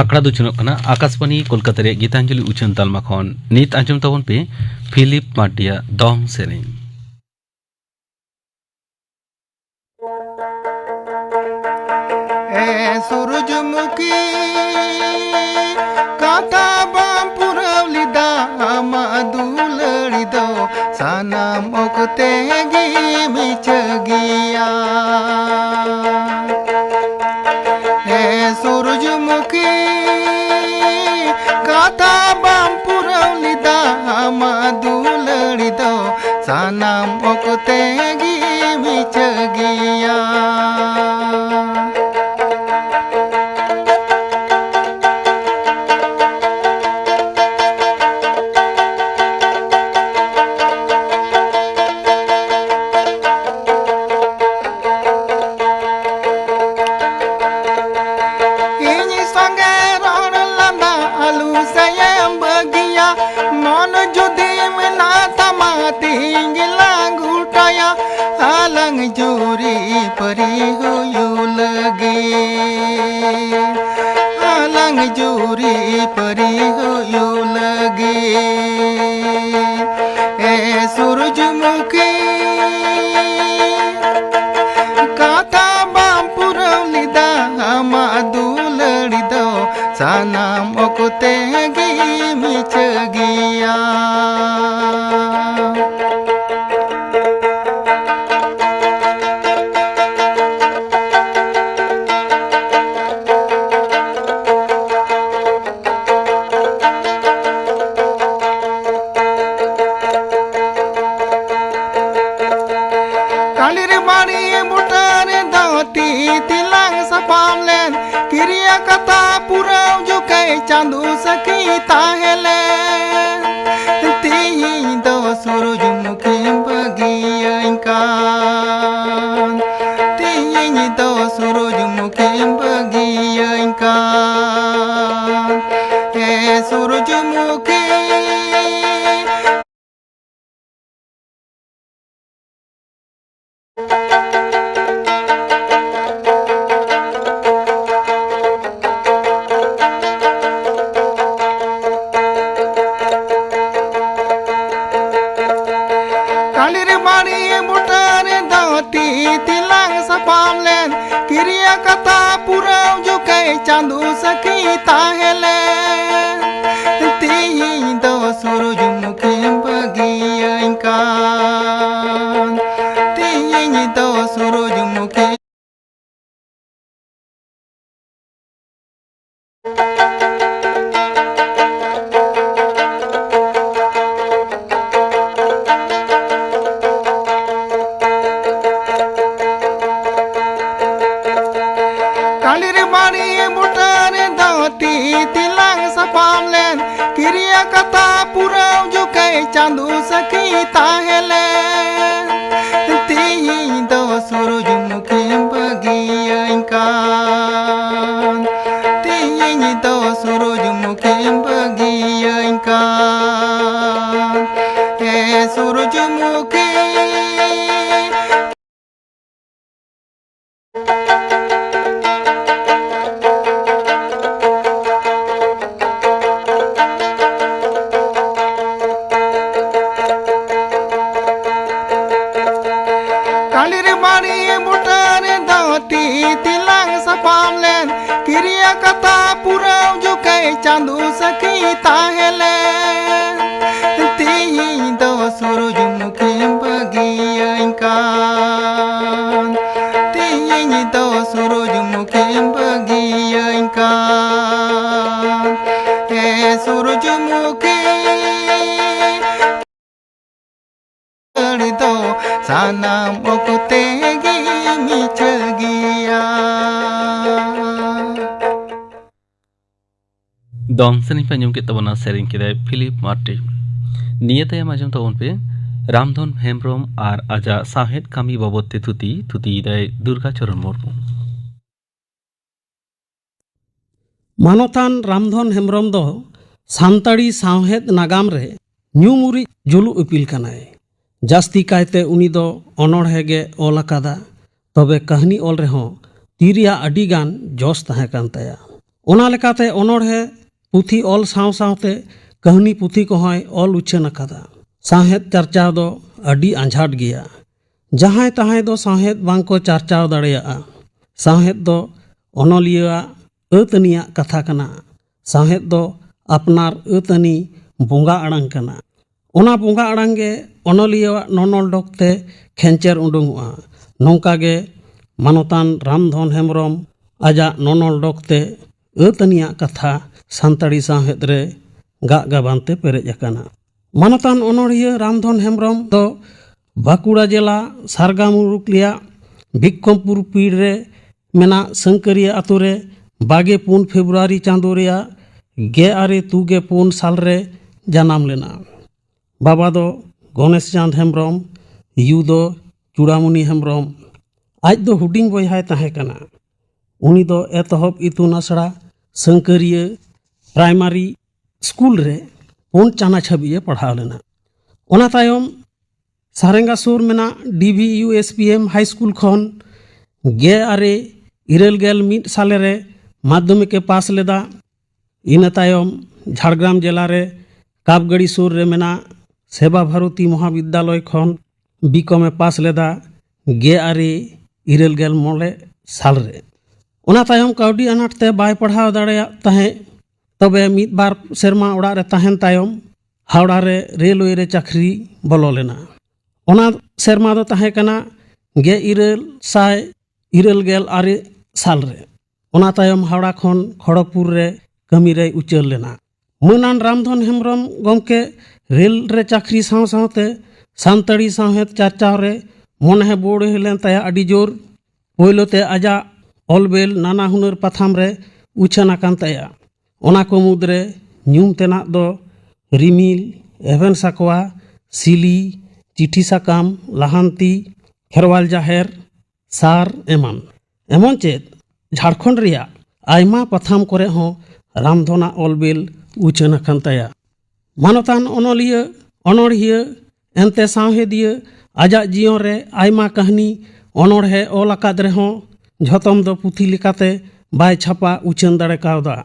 ᱟᱠᱷᱲᱟ ᱫᱚ ᱪᱷᱩᱱᱚᱜ ᱠᱟᱱᱟ ᱟᱠᱟᱥᱵᱟᱱᱤ ᱠᱳᱞᱠᱟᱛᱟ ᱨᱮᱭᱟᱜ ᱜᱤᱛᱟᱧᱡᱚᱞᱤ ᱩᱪᱷᱟᱹᱱ ᱛᱟᱞᱢᱟ ᱠᱷᱚᱱ᱾ ᱱᱤᱛ ᱟᱸᱡᱚᱢ ᱛᱟᱵᱚᱱ ᱯᱮ ᱯᱷᱤᱞᱤᱯ ᱢᱟᱨᱰᱤᱭᱟᱜ ᱫᱚᱝ ᱥᱮᱨᱮᱧ᱾ ᱮ ᱥᱩᱨᱩᱡᱽᱢᱩᱠᱷᱤ, ᱠᱟᱛᱷᱟ ᱵᱟᱢ ᱯᱩᱨᱟᱹᱣ ᱞᱮᱫᱟ, ᱟᱢᱟᱜ ᱫᱩᱞᱟᱹᱲᱤ ᱫᱚ ᱥᱟᱱᱟᱢ ᱚᱠᱛᱮ ᱜᱮ ᱢᱤᱪᱷᱟᱹ ᱜᱮᱭᱟ᱾ ᱡᱩᱨᱤ ᱯᱟᱹᱨᱤ ᱦᱩᱭᱩᱜ ᱞᱟᱹᱜᱤᱫ᱾ ᱮ ᱥᱩᱨᱩᱡᱽᱢᱩᱠᱷᱤ, ᱠᱟᱛᱷᱟ ᱵᱟᱢ ᱯᱩᱨᱟᱹᱣ ᱞᱮᱫᱟ, ᱟᱢᱟᱜ ᱫᱩᱞᱟᱹᱲ ᱫᱚ ᱥᱟᱱᱟᱢ ᱚᱠᱛᱮ ᱜᱮ ᱢᱤᱪᱷᱟᱹ ᱜᱮᱭᱟ᱾ ᱠᱟᱹᱞᱤᱨ ᱵᱟᱲᱮ ᱵᱩᱴᱟᱹ ᱨᱮᱫᱚ ᱛᱤ ᱛᱤᱞᱟᱝ ᱥᱟᱯᱟᱢ ᱞᱮᱱ, ᱠᱤᱨᱤᱭᱟ ᱠᱟᱛᱷᱟ ᱯᱩᱨᱟᱹᱣ ᱡᱚᱠᱷᱮᱡ ᱪᱟᱸᱫᱚ ᱥᱟᱹᱠᱷᱤ ᱛᱟᱦᱮᱸ ᱞᱮᱱ᱾ ᱛᱤᱦᱤᱧ ᱫᱚ ᱥᱩᱨᱩᱡᱽᱢᱩᱠᱷᱤᱢ ᱵᱟᱹᱜᱤᱭᱟᱹᱧ ᱠᱟᱱ, ᱛᱤᱦᱤᱧ ᱫᱚ ᱥᱩᱨᱩᱡᱽᱢᱩᱠᱷᱤᱢ ᱵᱟᱹᱜᱤᱭᱟᱹᱧ ᱠᱟᱱ᱾ ᱮ ᱥᱩᱨᱩᱡᱽᱢᱩᱠᱷᱤ, ᱠᱟᱹᱞᱤᱨ ᱵᱟᱲᱮ ᱵᱩᱴᱟᱹ ᱨᱮᱫᱚ ᱛᱤ ᱛᱤᱞᱟᱝ ᱥᱟᱯᱟᱢ ᱞᱮᱱ, ᱠᱤᱨᱤᱭᱟ ᱠᱟᱛᱷᱟ ᱯᱩᱨᱟᱹᱣ ᱡᱚᱠᱷᱮᱡ ᱪᱟᱸᱫᱚ ᱥᱟᱹᱠᱷᱤ ᱛᱟᱦᱮᱸ ᱞᱮᱱ᱾ ᱛᱤᱦᱤᱧ ᱫᱚ ᱥᱩᱨᱩᱡᱽᱢᱩᱠᱷᱤᱢ ᱵᱟᱹᱜᱤᱭᱟᱹᱧ ᱠᱟᱱ, ᱛᱤᱦᱤᱧ ᱫᱚ ᱥᱩᱨᱩᱡᱽᱢᱩᱠᱷᱤ᱾ ᱠᱟᱹᱞᱤᱨ ᱵᱟᱲᱮ ᱵᱩᱴᱟᱹ ᱨᱮᱫᱚ ᱛᱤ ᱛᱤᱞᱟᱝ ᱥᱟᱯᱟᱢ ᱞᱮᱱ, ᱠᱤᱨᱤᱭᱟ ᱠᱟᱛᱷᱟ ᱯᱩᱨᱟᱹᱣ ᱡᱚᱠᱷᱮᱡ ᱪᱟᱸᱫᱚ ᱥᱟᱹᱠᱷᱤ ᱛᱟᱦᱮᱸ ᱞᱮᱱ᱾ ᱛᱤᱦᱤᱧ ᱫᱚ ᱥᱩᱨᱩᱡᱽᱢᱩᱠᱷᱤᱢ ᱵᱟᱹᱜᱤᱭᱟᱹᱧ ᱠᱟᱱ, ᱛᱤᱦᱤᱧ ᱫᱚ ᱥᱩᱨᱩᱡᱽᱢᱩᱠᱷᱤᱢ ᱵᱟᱹᱜᱤᱭᱟᱹᱧ ᱠᱟᱱ᱾ ᱮ ᱥᱩᱨᱩᱡᱽᱢᱩᱠᱷᱤ, ᱪᱟᱸᱫᱚ ᱥᱟᱹᱠᱷᱤ ᱛᱟᱦᱮᱸ ᱞᱮᱱ, ᱛᱤᱦᱤᱧ ᱫᱚ ᱥᱩᱨᱩᱡᱽᱢᱩᱠᱷᱤᱢ ᱵᱟᱹᱜᱤᱭᱟᱹᱧ ᱠᱟᱱ᱾ ᱛᱤᱦᱤᱧ ᱫᱚ ᱥᱩᱨᱩᱡᱽᱢᱩᱠᱷᱤᱢ ᱵᱟᱹᱜᱤᱭᱟᱹᱧ ᱠᱟᱱ᱾ ᱦᱮᱸ, ᱥᱩᱨᱩᱡᱽᱢᱩᱠᱷᱤ ᱫᱚ ᱥᱟᱱᱟᱢ ᱚᱠᱛᱮ ᱜᱮ ᱢᱤᱪᱷᱟᱹ ᱜᱮᱭᱟ᱾ ᱫᱚᱝ ᱥᱮᱨᱮᱧ ᱯᱮ ᱟᱸᱡᱚᱢ ᱠᱮᱫ ᱛᱟᱵᱚᱱᱟ, ᱥᱮᱨᱮᱧ ᱠᱮᱫᱟᱭ ᱯᱷᱤᱞᱤᱯ ᱢᱟᱨᱴᱤᱱ᱾ ᱱᱤᱭᱟᱹ ᱛᱟᱭᱚᱢ ᱟᱸᱡᱚᱢ ᱛᱟᱵᱚᱱ ᱯᱮ ᱨᱟᱢᱫᱷᱚᱱ ᱦᱮᱢᱵᱨᱚᱢ ᱟᱨ ᱟᱡᱟᱜ ᱥᱟᱶᱦᱮᱫ ᱠᱟᱹᱢᱤ ᱵᱟᱵᱚᱫ ᱛᱮ ᱛᱷᱩᱛᱤ, ᱛᱷᱩᱛᱤᱭᱮᱫᱟᱭ ᱫᱩᱨᱜᱟ ᱪᱚᱨᱚᱱ ᱢᱩᱨᱢᱩ᱾ ᱢᱟᱱᱚᱛᱟᱱ ᱨᱟᱢᱫᱷᱚᱱ ᱦᱮᱢᱵᱨᱚᱢ ᱫᱚ ᱥᱟᱱᱛᱟᱲᱤ ᱥᱟᱶᱦᱮᱫ ᱱᱟᱜᱟᱢ ᱨᱮ ᱧᱩᱢ ᱩᱨᱤᱡ ᱡᱩᱞᱩᱜ ᱤᱯᱤᱞ ᱠᱟᱱᱟᱭ᱾ ᱡᱟᱹᱥᱛᱤ ᱠᱟᱭᱛᱮ ᱩᱱᱤ ᱫᱚ ᱚᱱᱚᱬᱦᱮ ᱜᱮ ᱚᱞ ᱟᱠᱟᱫᱟ, ᱛᱚᱵᱮ ᱠᱟᱹᱦᱱᱤ ᱚᱞ ᱨᱮᱦᱚᱸ ᱛᱤ ᱨᱮᱭᱟᱜ ᱟᱹᱰᱤ ᱜᱟᱱ ᱡᱚᱥ ᱛᱟᱦᱮᱸ ᱠᱟᱱ ᱛᱟᱭᱟ᱾ ᱚᱱᱟ ᱞᱮᱠᱟᱛᱮ ᱚᱱᱚᱬᱦᱮ ᱯᱩᱛᱷᱤ ᱚᱞ ᱥᱟᱶ ᱥᱟᱶᱛᱮ ᱠᱟᱹᱦᱱᱤ ᱯᱩᱛᱷᱤ ᱠᱚᱦᱚᱸᱭ ᱚᱞ ᱩᱪᱷᱟᱹᱱ ᱟᱠᱟᱫᱟ᱾ ᱥᱟᱶᱦᱮᱫ ᱪᱟᱨᱪᱟᱣ ᱫᱚ ᱟᱹᱰᱤ ᱟᱸᱡᱷᱟᱴ ᱜᱮᱭᱟ᱾ ᱡᱟᱦᱟᱸᱭ ᱛᱟᱦᱟᱸᱭ ᱫᱚ ᱥᱟᱶᱦᱮᱫ ᱵᱟᱝ ᱠᱚ ᱪᱟᱨᱪᱟᱣ ᱫᱟᱲᱮᱭᱟᱜᱼᱟ᱾ ᱥᱟᱶᱦᱮᱫ ᱫᱚ ᱚᱱᱚᱞᱤᱭᱟᱹᱣᱟᱜ ᱟᱹᱛᱟᱹᱱᱤᱭᱟᱜ ᱠᱟᱛᱷᱟ ᱠᱟᱱᱟ᱾ ᱥᱟᱶᱦᱮᱫ ᱫᱚ ᱟᱯᱱᱟᱨ ᱟᱹᱛᱟᱹᱱᱤ ᱵᱚᱸᱜᱟ ᱟᱲᱟᱝ ᱠᱟᱱᱟ᱾ ᱚᱱᱟ ᱵᱚᱸᱜᱟ ᱟᱲᱟᱝ ᱜᱮ ᱚᱱᱚᱞᱤᱭᱟᱹᱣᱟᱜ ᱱᱚᱱᱚᱞ ᱰᱚᱠ ᱛᱮ ᱠᱷᱮᱧᱪᱮᱨ ᱩᱰᱩᱝᱚᱜᱼᱟ᱾ ᱱᱚᱝᱠᱟ ᱜᱮ ᱢᱟᱱᱚᱛᱟᱱ ᱨᱟᱢᱫᱷᱚᱱ ᱦᱮᱢᱵᱨᱚᱢ ᱟᱡᱟᱜ ᱱᱚᱱᱚᱞ ᱰᱚᱠ ᱛᱮ ᱟᱹᱛᱟᱹᱱᱤᱭᱟᱜ ᱠᱟᱛᱷᱟ ᱥᱟᱱᱛᱟᱲᱤ ᱥᱟᱶᱦᱮᱫ ᱨᱮ ᱜᱟᱜ ᱜᱟᱵᱟᱱ ᱛᱮ ᱯᱮᱨᱮᱡ ᱟᱠᱟᱱᱟ᱾ ᱢᱟᱱᱚᱛᱟᱱ ᱚᱱᱚᱬᱦᱤᱭᱟᱹ ᱨᱟᱢᱫᱷᱚᱱ ᱦᱮᱢᱵᱨᱚᱢ ᱫᱚ ᱵᱟᱸᱠᱩᱲᱟ ᱡᱮᱞᱟ ᱥᱟᱨᱜᱟ ᱢᱩᱞᱩᱠ ᱨᱮᱭᱟᱜ ᱵᱷᱤᱠᱠᱚᱢᱯᱩᱨ ᱯᱤᱲ ᱨᱮ ᱢᱮᱱᱟᱜ ᱥᱟᱹᱝᱠᱟᱹᱨᱤᱭᱟᱹ ᱟᱛᱳ ᱨᱮ ᱵᱟᱜᱮ ᱯᱩᱱ ᱯᱷᱮᱵᱽᱨᱩᱣᱟᱨᱤ ᱪᱟᱸᱫᱳ ᱨᱮᱭᱟᱜ ᱜᱮ ᱟᱨᱮ ᱛᱩᱜᱮ ᱯᱩᱱ ᱥᱟᱞ ᱨᱮ ᱡᱟᱱᱟᱢ ᱞᱮᱱᱟ᱾ ᱵᱟᱵᱟ ᱫᱚ ᱜᱚᱱᱮᱥ ᱪᱟᱸᱫᱽ ᱦᱮᱢᱵᱨᱚᱢ, ᱭᱩ ᱫᱚ ᱪᱩᱲᱟᱢᱩᱱᱤ ᱦᱮᱢᱵᱨᱚᱢ᱾ ᱟᱡ ᱫᱚ ᱦᱩᱰᱤᱧ ᱵᱚᱭᱦᱟᱭ ᱛᱟᱦᱮᱸ ᱠᱟᱱᱟ᱾ ᱩᱱᱤ ᱫᱚ ᱮᱛᱚᱦᱚᱵ ᱤᱛᱩᱱ ᱟᱥᱲᱟ ᱥᱟᱹᱝᱠᱟᱹᱨᱤᱭᱟᱹ ᱯᱨᱟᱭᱢᱟᱨᱤ ᱥᱠᱩᱞ ᱨᱮ ᱯᱩᱱ ᱪᱟᱱᱟᱪ ᱦᱟᱹᱵᱤᱡ ᱮ ᱯᱟᱲᱦᱟᱣ ᱞᱮᱱᱟ᱾ ᱚᱱᱟ ᱛᱟᱭᱚᱢ ᱥᱟᱨᱮᱝᱜᱟ ᱥᱩᱨ ᱢᱮᱱᱟᱜ ᱰᱤ ᱵᱷᱤ ᱤᱭᱩ ᱮᱥ ᱯᱤ ᱮᱢ ᱦᱟᱭ ᱥᱠᱩᱞ ᱠᱷᱚᱱ ᱜᱮ ᱟᱨᱮ ᱤᱨᱟᱹᱞ ᱜᱮᱞ ᱢᱤᱫ ᱥᱟᱞᱮ ᱨᱮ ᱢᱟᱫᱽᱫᱷᱚᱢᱤᱠ ᱮ ᱯᱟᱥ ᱞᱮᱫᱟ᱾ ᱤᱱᱟᱹ ᱛᱟᱭᱚᱢ ᱡᱷᱟᱲᱜᱨᱟᱢ ᱡᱮᱞᱟ ᱨᱮ ᱠᱟᱯᱜᱟᱲᱤ ᱥᱩᱨ ᱨᱮ ᱢᱮᱱᱟᱜ ᱥᱮᱵᱟ ᱵᱷᱟᱨᱚᱛᱤ ᱢᱚᱦᱟᱵᱤᱫᱽᱫᱟᱞᱚᱭ ᱠᱷᱚᱱ ᱵᱤ ᱠᱚᱢ ᱮ ᱯᱟᱥ ᱞᱮᱫᱟ ᱜᱮ ᱟᱨᱮ ᱤᱨᱟᱹᱞ ᱜᱮᱞ ᱢᱚᱬᱮ ᱥᱟᱞ ᱨᱮ᱾ ᱚᱱᱟ ᱛᱟᱭᱚᱢ ᱠᱟᱹᱣᱰᱤ ᱟᱱᱟᱴ ᱛᱮ ᱵᱟᱭ ᱯᱟᱲᱦᱟᱣ ᱫᱟᱲᱮᱭᱟᱜ ᱛᱟᱦᱮᱸᱫ᱾ ᱛᱚᱵᱮ ᱢᱤᱫ ᱵᱟᱨ ᱥᱮᱨᱢᱟ ᱚᱲᱟᱜ ᱨᱮ ᱛᱟᱦᱮᱱ ᱛᱟᱭᱚᱢ ᱦᱟᱣᱲᱟ ᱨᱮ ᱨᱮᱞᱣᱮ ᱨᱮ ᱪᱟᱹᱠᱨᱤ ᱵᱚᱞᱚ ᱞᱮᱱᱟ᱾ ᱚᱱᱟ ᱥᱮᱨᱢᱟ ᱫᱚ ᱛᱟᱦᱮᱸ ᱠᱟᱱᱟ ᱜᱮᱞ ᱤᱨᱟᱹᱞ ᱥᱟᱭ ᱤᱨᱟᱹᱞ ᱜᱮᱞ ᱟᱨᱮ ᱥᱟᱞ ᱨᱮ᱾ ᱚᱱᱟ ᱛᱟᱭᱚᱢ ᱦᱟᱣᱲᱟ ᱠᱷᱚᱱ ᱠᱷᱚᱲᱚᱜᱽᱯᱩᱨ ᱨᱮ ᱠᱟᱹᱢᱤ ᱨᱮᱭ ᱩᱪᱟᱹᱲ ᱞᱮᱱᱟ᱾ ᱢᱟᱹᱱᱟᱱ ᱨᱟᱢᱫᱷᱚᱱ ᱦᱮᱢᱵᱽᱨᱚᱢ ᱜᱚᱢᱠᱮ ᱨᱮᱞ ᱨᱮ ᱪᱟᱹᱠᱨᱤ ᱥᱟᱶ ᱥᱟᱶᱛᱮ ᱥᱟᱱᱛᱟᱲᱤ ᱥᱟᱶᱦᱮᱫ ᱪᱟᱨᱪᱟᱣ ᱨᱮ ᱢᱚᱱᱮ ᱵᱳᱲᱮ ᱞᱮᱱ ᱛᱟᱭᱟ ᱟᱹᱰᱤ ᱡᱳᱨ᱾ ᱯᱳᱭᱞᱳ ᱛᱮ ᱟᱡᱟᱜ ᱚᱞ ᱵᱮᱞ ᱱᱟᱱᱟ ᱦᱩᱱᱟᱹᱨ ᱯᱟᱛᱷᱟᱢ ᱨᱮ ᱩᱪᱷᱟᱹᱱ ᱟᱠᱟᱱ ᱛᱟᱭᱟ᱾ ᱚᱱᱟ ᱠᱚ ᱢᱩᱫᱽᱨᱮ ᱧᱩᱢ ᱛᱮᱱᱟᱜ ᱫᱚ ᱨᱤᱢᱤᱞ, ᱮᱵᱷᱮᱱ ᱥᱟᱠᱣᱟ, ᱥᱤᱞᱤ, ᱪᱤᱴᱷᱤ ᱥᱟᱠᱟᱢ, ᱞᱟᱦᱟᱱᱛᱤ, ᱠᱷᱮᱨᱣᱟᱞ ᱡᱟᱦᱮᱨ, ᱥᱟᱨ ᱮᱢᱟᱱ᱾ ᱮᱢᱚᱱ ᱪᱮᱫ ᱡᱷᱟᱲᱠᱷᱚᱸᱰ ᱨᱮᱭᱟᱜ ᱟᱭᱢᱟ ᱯᱟᱛᱷᱟᱢ ᱠᱚᱨᱮ ᱦᱚᱸ ᱨᱟᱢᱫᱷᱚᱱᱟᱜ ᱚᱞ ᱵᱮᱞ ᱩᱪᱷᱟᱹᱱ ᱟᱠᱟᱱ ᱛᱟᱭᱟ᱾ ᱢᱟᱱᱚᱛᱟᱱ ᱚᱱᱚᱞᱤᱭᱟᱹ, ᱚᱱᱚᱲᱦᱤᱭᱟᱹ, ᱮᱱᱛᱮ ᱥᱟᱶᱦᱮᱫᱤᱭᱟᱹ ᱟᱡᱟᱜ ᱡᱤᱭᱚᱱ ᱨᱮ ᱟᱭᱢᱟ ᱠᱟᱹᱦᱱᱤ, ᱚᱱᱚᱲᱦᱮ ᱚᱞ ᱟᱠᱟᱫ ᱨᱮᱦᱚᱸ ᱡᱷᱚᱛᱚᱢ ᱫᱚ ᱯᱩᱛᱷᱤ ᱞᱮᱠᱟᱛᱮ ᱵᱟᱭ ᱪᱷᱟᱯᱟ ᱩᱪᱷᱟᱹᱱ ᱫᱟᱲᱮ ᱠᱟᱣᱫᱟ᱾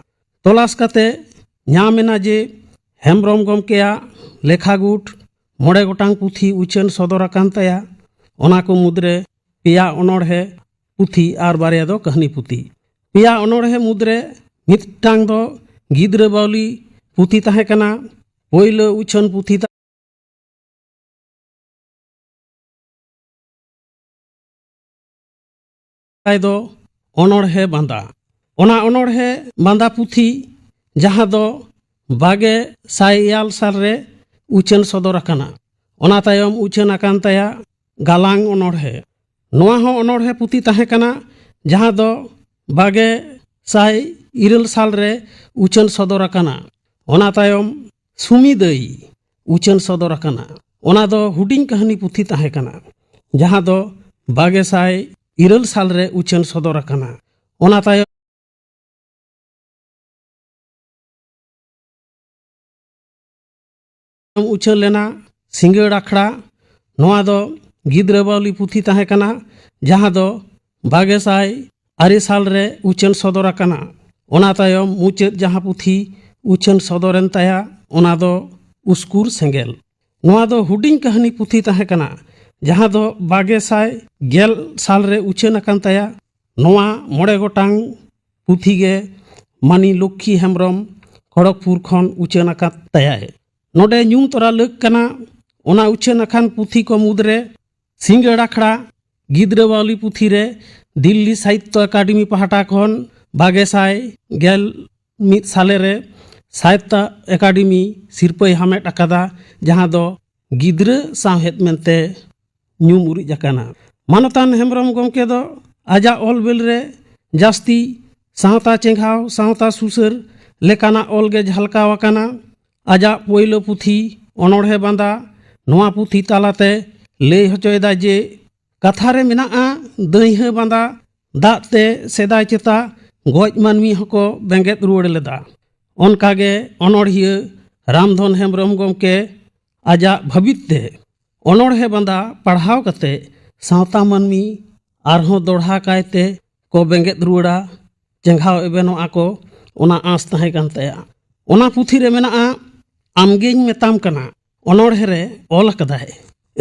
ᱛᱚᱞᱟᱥ ᱠᱟᱛᱮ ᱧᱟᱢ ᱮᱱᱟ ᱡᱮ ᱦᱮᱢᱵᱽᱨᱚᱢ ᱜᱚᱢᱠᱮᱭᱟᱜ ᱞᱮᱠᱷᱟ ᱜᱩᱴ ᱢᱚᱬᱮ ᱜᱚᱴᱟᱝ ᱯᱩᱛᱷᱤ ᱩᱪᱷᱟᱹᱱ ᱥᱚᱫᱚᱨ ᱟᱠᱟᱱ ᱛᱟᱭᱟ᱾ ᱚᱱᱟ ᱠᱚ ᱢᱩᱫᱽᱨᱮ ᱯᱮᱭᱟ ᱚᱱᱚᱲᱦᱮ ᱯᱩᱛᱷᱤ ᱟᱨ ᱵᱟᱨᱭᱟ ᱫᱚ ᱠᱟᱹᱦᱱᱤ ᱯᱩᱛᱷᱤ᱾ ᱯᱮᱭᱟ ᱚᱱᱚᱲᱦᱮ ᱢᱩᱫᱽᱨᱮ ᱢᱤᱫᱴᱟᱝ ᱫᱚ ᱜᱤᱫᱽᱨᱟᱹ ᱵᱟᱣᱞᱤ ᱯᱩᱛᱷᱤ ᱛᱟᱦᱮᱸ ᱠᱟᱱᱟ᱾ ᱯᱳᱭᱞᱳ ᱩᱪᱷᱟᱹᱱ ᱯᱩᱛᱷᱤ ᱛᱟᱭ ᱫᱚ ᱚᱱᱚᱲᱦᱮ ᱵᱟᱸᱫᱟ᱾ ᱚᱱᱟ ᱚᱱᱚᱲᱦᱮ ᱵᱟᱸᱫᱟ ᱯᱩᱛᱷᱤ, ᱡᱟᱦᱟᱸ ᱫᱚ ᱵᱟᱜᱮ ᱥᱟᱭ ᱮᱭᱟᱞ ᱥᱟᱞ ᱨᱮ ᱩᱪᱷᱟᱹᱱ ᱥᱚᱫᱚᱨ ᱟᱠᱟᱱᱟ, ᱚᱱᱟ ᱛᱟᱭᱚᱢ ᱩᱪᱷᱟᱹᱱ ᱟᱠᱟᱱ ᱛᱟᱭᱟ ᱜᱟᱞᱟᱝ ᱚᱱᱚᱲᱦᱮ᱾ ᱱᱚᱣᱟ ᱦᱚᱸ ᱚᱱᱚᱲᱦᱮ ᱯᱩᱛᱷᱤ ᱛᱟᱦᱮᱸ ᱠᱟᱱᱟ, ᱡᱟᱦᱟᱸ ᱫᱚ ᱵᱟᱜᱮ ᱥᱟᱭ ᱤᱨᱟᱹᱞ ᱥᱟᱞ ᱨᱮ ᱩᱪᱷᱟᱹᱱ ᱥᱚᱫᱚᱨ ᱟᱠᱟᱱᱟ᱾ ᱚᱱᱟ ᱛᱟᱭᱚᱢ ᱥᱩᱢᱤ ᱫᱟᱹᱭ ᱩᱪᱷᱟᱹᱱ ᱥᱚᱫᱚᱨ ᱟᱠᱟᱱᱟ᱾ ᱚᱱᱟ ᱫᱚ ᱦᱩᱰᱤᱧ ᱠᱟᱹᱦᱱᱤ ᱯᱩᱛᱷᱤ ᱛᱟᱦᱮᱸ ᱠᱟᱱᱟ, ᱡᱟᱦᱟᱸ ᱫᱚ ᱵᱟᱜᱮ ᱥᱟᱭ ᱤᱨᱟᱹᱞ ᱥᱟᱞ ᱨᱮ ᱩᱪᱷᱟᱹᱱ ᱥᱚᱫᱚᱨ ᱟᱠᱟᱱᱟ᱾ ᱚᱱᱟ ᱛᱟᱭᱚᱢ ᱩᱪᱷᱟᱹᱱ ᱞᱮᱱᱟ ᱥᱤᱸᱜᱟᱹᱲ ᱟᱠᱷᱲᱟ᱾ ᱱᱚᱣᱟ ᱫᱚ ᱜᱤᱫᱽᱨᱟᱹ ᱵᱟᱣᱞᱤ ᱯᱩᱛᱷᱤ ᱛᱟᱦᱮᱸ ᱠᱟᱱᱟ, ᱡᱟᱦᱟᱸ ᱫᱚ ᱵᱟᱜᱮ ᱥᱟᱭ ᱟᱨᱮ ᱥᱟᱞ ᱨᱮ ᱩᱪᱷᱟᱹᱱ ᱥᱚᱫᱚᱨ ᱟᱠᱟᱱᱟ᱾ ᱚᱱᱟ ᱛᱟᱭᱚᱢ ᱢᱩᱪᱟᱹᱫ ᱡᱟᱦᱟᱸ ᱯᱩᱛᱷᱤ ᱩᱪᱷᱟᱹᱱ ᱥᱚᱫᱚᱨᱮᱱ ᱛᱟᱭᱟ, ᱚᱱᱟ ᱫᱚ ᱩᱥᱠᱩᱨ ᱥᱮᱸᱜᱮᱞ᱾ ᱱᱚᱣᱟ ᱫᱚ ᱦᱩᱰᱤᱧ ᱠᱟᱹᱦᱱᱤ ᱯᱩᱛᱷᱤ ᱛᱟᱦᱮᱸ ᱠᱟᱱᱟ, ᱡᱟᱦᱟᱸ ᱫᱚ ᱵᱟᱜᱮ ᱥᱟᱭ ᱜᱮᱞ ᱥᱟᱞ ᱨᱮ ᱩᱪᱷᱟᱹᱱ ᱟᱠᱟᱱ ᱛᱟᱭᱟ᱾ ᱱᱚᱣᱟ ᱢᱚᱬᱮ ᱜᱚᱴᱟᱝ ᱯᱩᱛᱷᱤ ᱜᱮ ᱢᱟᱹᱱᱤ ᱞᱚᱠᱠᱷᱤ ᱦᱮᱢᱵᱽᱨᱚᱢ ᱠᱷᱚᱲᱚᱜᱽᱯᱩᱨ ᱠᱷᱚᱱ ᱩᱪᱷᱟᱹᱱ ᱟᱠᱟᱫ ᱛᱟᱭᱟᱭ᱾ ᱱᱚᱰᱮ ᱧᱩᱢ ᱛᱚᱨᱟ ᱞᱟᱹᱠ ᱠᱟᱱᱟ ᱚᱱᱟ ᱩᱪᱷᱟᱹᱱ ᱟᱠᱟᱱ ᱯᱩᱛᱷᱤ ᱠᱚ ᱢᱩᱫᱽᱨᱮ ᱥᱤᱸᱜᱟᱹᱲ ᱟᱠᱷᱲᱟ, ᱜᱤᱫᱽᱨᱟᱹ ᱵᱟᱣᱞᱤ ᱯᱩᱛᱷᱤ ᱨᱮ ᱫᱤᱞᱞᱤ ᱥᱟᱦᱤᱛᱛᱚ ᱮᱠᱟᱰᱮᱢᱤ ᱯᱟᱦᱴᱟ ᱠᱷᱚᱱ ᱵᱟᱜᱮ ᱥᱟᱭ ᱜᱮᱞ ᱢᱤᱫ ᱥᱟᱞᱮ ᱨᱮ ᱥᱟᱦᱤᱛᱛᱚ ᱮᱠᱟᱰᱮᱢᱤ ᱥᱤᱨᱯᱟᱹᱭ ᱦᱟᱢᱮᱴ ᱟᱠᱟᱫᱟ, ᱡᱟᱦᱟᱸ ᱫᱚ ᱜᱤᱫᱽᱨᱟᱹ ᱥᱟᱶᱦᱮᱫ ᱢᱮᱱᱛᱮ ᱧᱩᱢ ᱩᱨᱤᱡ ᱟᱠᱟᱱᱟ᱾ ᱢᱟᱱᱚᱛᱟᱱ ᱦᱮᱢᱵᱨᱚᱢ ᱜᱚᱢᱠᱮ ᱫᱚ ᱟᱡᱟᱜ ᱚᱞ ᱵᱮᱞ ᱨᱮ ᱡᱟᱹᱥᱛᱤ ᱥᱟᱶᱛᱟ ᱪᱮᱸᱜᱷᱟᱣ, ᱥᱟᱶᱛᱟ ᱥᱩᱥᱟᱹᱨ ᱞᱮᱠᱟᱱᱟᱜ ᱚᱞ ᱜᱮ ᱡᱷᱟᱞᱠᱟᱣ ᱟᱠᱟᱱᱟ᱾ ᱟᱡᱟᱜ ᱯᱳᱭᱞᱳ ᱯᱩᱛᱷᱤ ᱚᱱᱚᱬᱦᱮ ᱵᱟᱸᱫᱟ ᱱᱚᱣᱟ ᱯᱩᱛᱷᱤ ᱛᱟᱞᱟᱛᱮ ᱞᱟᱹᱭ ᱦᱚᱪᱚᱭᱮᱫᱟ ᱡᱮ ᱠᱟᱛᱷᱟ ᱨᱮ ᱢᱮᱱᱟᱜᱼᱟ, ᱫᱟᱹᱭᱦᱟᱹ ᱵᱟᱸᱫᱟ ᱫᱟᱜ ᱛᱮ ᱥᱮᱫᱟᱭ ᱪᱮᱛᱟ ᱜᱚᱡ ᱢᱟᱹᱱᱢᱤ ᱦᱚᱸᱠᱚ ᱵᱮᱸᱜᱮᱫ ᱨᱩᱣᱟᱹᱲ ᱞᱮᱫᱟ᱾ ᱚᱱᱠᱟᱜᱮ ᱚᱱᱚᱬᱦᱤᱭᱟᱹ ᱨᱟᱢᱫᱷᱚᱱ ᱦᱮᱢᱵᱨᱚᱢ ᱜᱚᱢᱠᱮ ᱟᱡᱟᱜ ᱵᱷᱟᱹᱵᱤᱛ ᱛᱮ ᱚᱱᱚᱬᱦᱮ ᱵᱟᱸᱫᱟ ᱯᱟᱲᱦᱟᱣ ᱠᱟᱛᱮ ᱥᱟᱶᱛᱟ ᱢᱟᱹᱱᱢᱤ ᱟᱨᱦᱚᱸ ᱫᱚᱲᱦᱟ ᱠᱟᱭᱛᱮ ᱠᱚ ᱵᱮᱸᱜᱮᱫ ᱨᱩᱣᱟᱹᱲᱟ, ᱪᱮᱸᱜᱷᱟᱣ ᱮᱵᱷᱮᱱᱚᱜᱼᱟ ᱠᱚ, ᱚᱱᱟ ᱟᱸᱥ ᱛᱟᱦᱮᱸ ᱠᱟᱱ ᱛᱟᱭᱟ᱾ ᱚᱱᱟ ᱯᱩᱛᱷᱤ ᱨᱮ ᱢᱮᱱᱟᱜᱼᱟ, ᱟᱢᱜᱮᱧ ᱢᱮᱛᱟᱢ ᱠᱟᱱᱟ ᱚᱱᱚᱬᱦᱮ ᱨᱮ ᱚᱞ ᱟᱠᱟᱫᱟᱭ,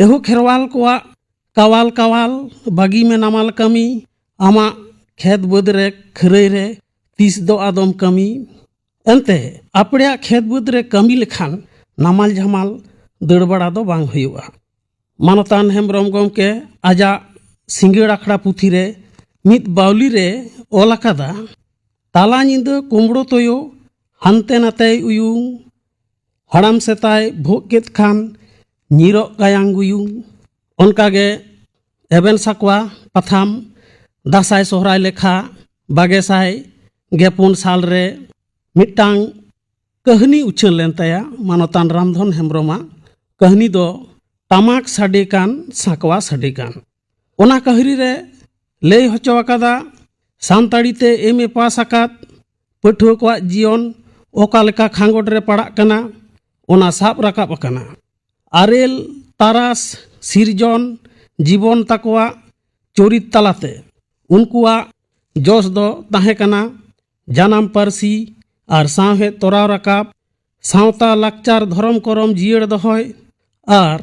ᱮᱦᱳ ᱠᱷᱮᱨᱣᱟᱞ ᱠᱚᱣᱟᱜ ᱠᱟᱣᱟᱞ ᱠᱟᱣᱟᱞ, ᱵᱟᱹᱜᱤ ᱢᱮ ᱱᱟᱢᱟᱞ ᱠᱟᱹᱢᱤ, ᱟᱢᱟᱜ ᱠᱷᱮᱛ ᱵᱟᱹᱫᱽ ᱨᱮ ᱠᱷᱟᱹᱨᱟᱹᱭ ᱨᱮ ᱛᱤᱥ ᱫᱚ ᱟᱫᱚᱢ ᱠᱟᱹᱢᱤ? ᱮᱱᱛᱮ ᱟᱯᱲᱮᱭᱟᱜ ᱠᱷᱮᱛ ᱵᱟᱹᱫᱽ ᱨᱮ ᱠᱟᱹᱢᱤ ᱞᱮᱠᱷᱟᱱ ᱱᱟᱢᱟᱞ ᱡᱷᱟᱢᱟᱞ ᱫᱟᱹᱲ ᱵᱟᱲᱟ ᱫᱚ ᱵᱟᱝ ᱦᱩᱭᱩᱜᱼᱟ᱾ ᱢᱟᱱᱚᱛᱟᱱ ᱦᱮᱢᱵᱨᱚᱢ ᱜᱚᱢᱠᱮ ᱟᱡᱟᱜ ᱥᱤᱸᱜᱟᱹᱲ ᱟᱠᱷᱲᱟ ᱯᱩᱛᱷᱤ ᱨᱮ ᱢᱤᱫ ᱵᱟᱣᱞᱤ ᱨᱮ ᱚᱞ ᱟᱠᱟᱫᱟ, ᱛᱟᱞᱟ ᱧᱤᱫᱟᱹ ᱠᱩᱢᱵᱽᱲᱳ ᱛᱳᱭᱳ ᱦᱟᱱᱛᱮ ᱱᱟᱛᱮᱭ ᱩᱭᱩᱝ, ᱦᱟᱲᱟᱢ ᱥᱮᱛᱟᱭ ᱵᱷᱳᱜ ᱠᱮᱫ ᱠᱷᱟᱱ ᱧᱤᱨᱚᱜ ᱜᱟᱭᱟᱝ ᱜᱩᱭᱩᱝ᱾ ᱚᱱᱠᱟᱜᱮ ᱮᱵᱷᱮᱱ ᱥᱟᱠᱣᱟ ᱯᱟᱛᱷᱟᱢ ᱫᱟᱸᱥᱟᱭ ᱥᱚᱦᱨᱟᱭ ᱞᱮᱠᱷᱟ ᱵᱟᱜᱮ ᱥᱟᱭ ᱜᱮᱯᱩᱱ ᱥᱟᱞ ᱨᱮ ᱢᱤᱫᱴᱟᱝ ᱠᱟᱹᱦᱱᱤ ᱩᱪᱷᱟᱹᱱ ᱞᱮᱱ ᱛᱟᱭᱟ ᱢᱟᱱᱚᱛᱟᱱ ᱨᱟᱢᱫᱷᱚᱱ ᱦᱮᱢᱵᱨᱚᱢᱟᱜ᱾ ᱠᱟᱹᱦᱱᱤ ᱫᱚ ᱴᱟᱢᱟᱠ ᱥᱟᱰᱮ ᱠᱟᱱ, ᱥᱟᱸᱠᱣᱟ ᱥᱟᱰᱮ ᱠᱟᱱ᱾ ᱚᱱᱟ ᱠᱟᱹᱦᱱᱤ ᱨᱮ ᱞᱟᱹᱭ ᱦᱚᱪᱚ ᱟᱠᱟᱫᱟ, ᱥᱟᱱᱛᱟᱲᱤ ᱛᱮ ᱮᱢ ᱮ ᱯᱟᱥ ᱟᱠᱟᱫ ᱯᱟᱹᱴᱷᱩᱣᱟᱹ ᱠᱚᱣᱟᱜ ᱡᱤᱭᱚᱱ ᱚᱠᱟ ᱞᱮᱠᱟ ᱠᱷᱟᱸᱜᱚᱴ ᱨᱮ ᱯᱟᱲᱟᱜ ᱠᱟᱱᱟ, ᱚᱱᱟ ᱥᱟᱵ ᱨᱟᱠᱟᱵ ᱟᱠᱟᱱᱟ᱾ ᱟᱨᱮᱞ ᱛᱟᱨᱟᱥ ᱥᱤᱨᱡᱚᱱ ᱡᱤᱵᱚᱱ ᱛᱟᱠᱚᱣᱟᱜ ᱪᱚᱨᱤᱛ ᱛᱟᱞᱟᱛᱮ ᱩᱱᱠᱩᱣᱟᱜ ᱡᱚᱥ ᱫᱚ ᱛᱟᱦᱮᱸ ᱠᱟᱱᱟ ᱡᱟᱱᱟᱢ ᱯᱟᱹᱨᱥᱤ ᱟᱨ ᱥᱟᱶᱦᱮᱫ ᱛᱚᱨᱟᱣ ᱨᱟᱠᱟᱵ, ᱥᱟᱶᱛᱟ ᱞᱟᱠᱪᱟᱨ ᱫᱷᱚᱨᱚᱢ ᱠᱚᱨᱚᱢ ᱡᱤᱭᱟᱹᱲ ᱫᱚᱦᱚᱭ ᱟᱨ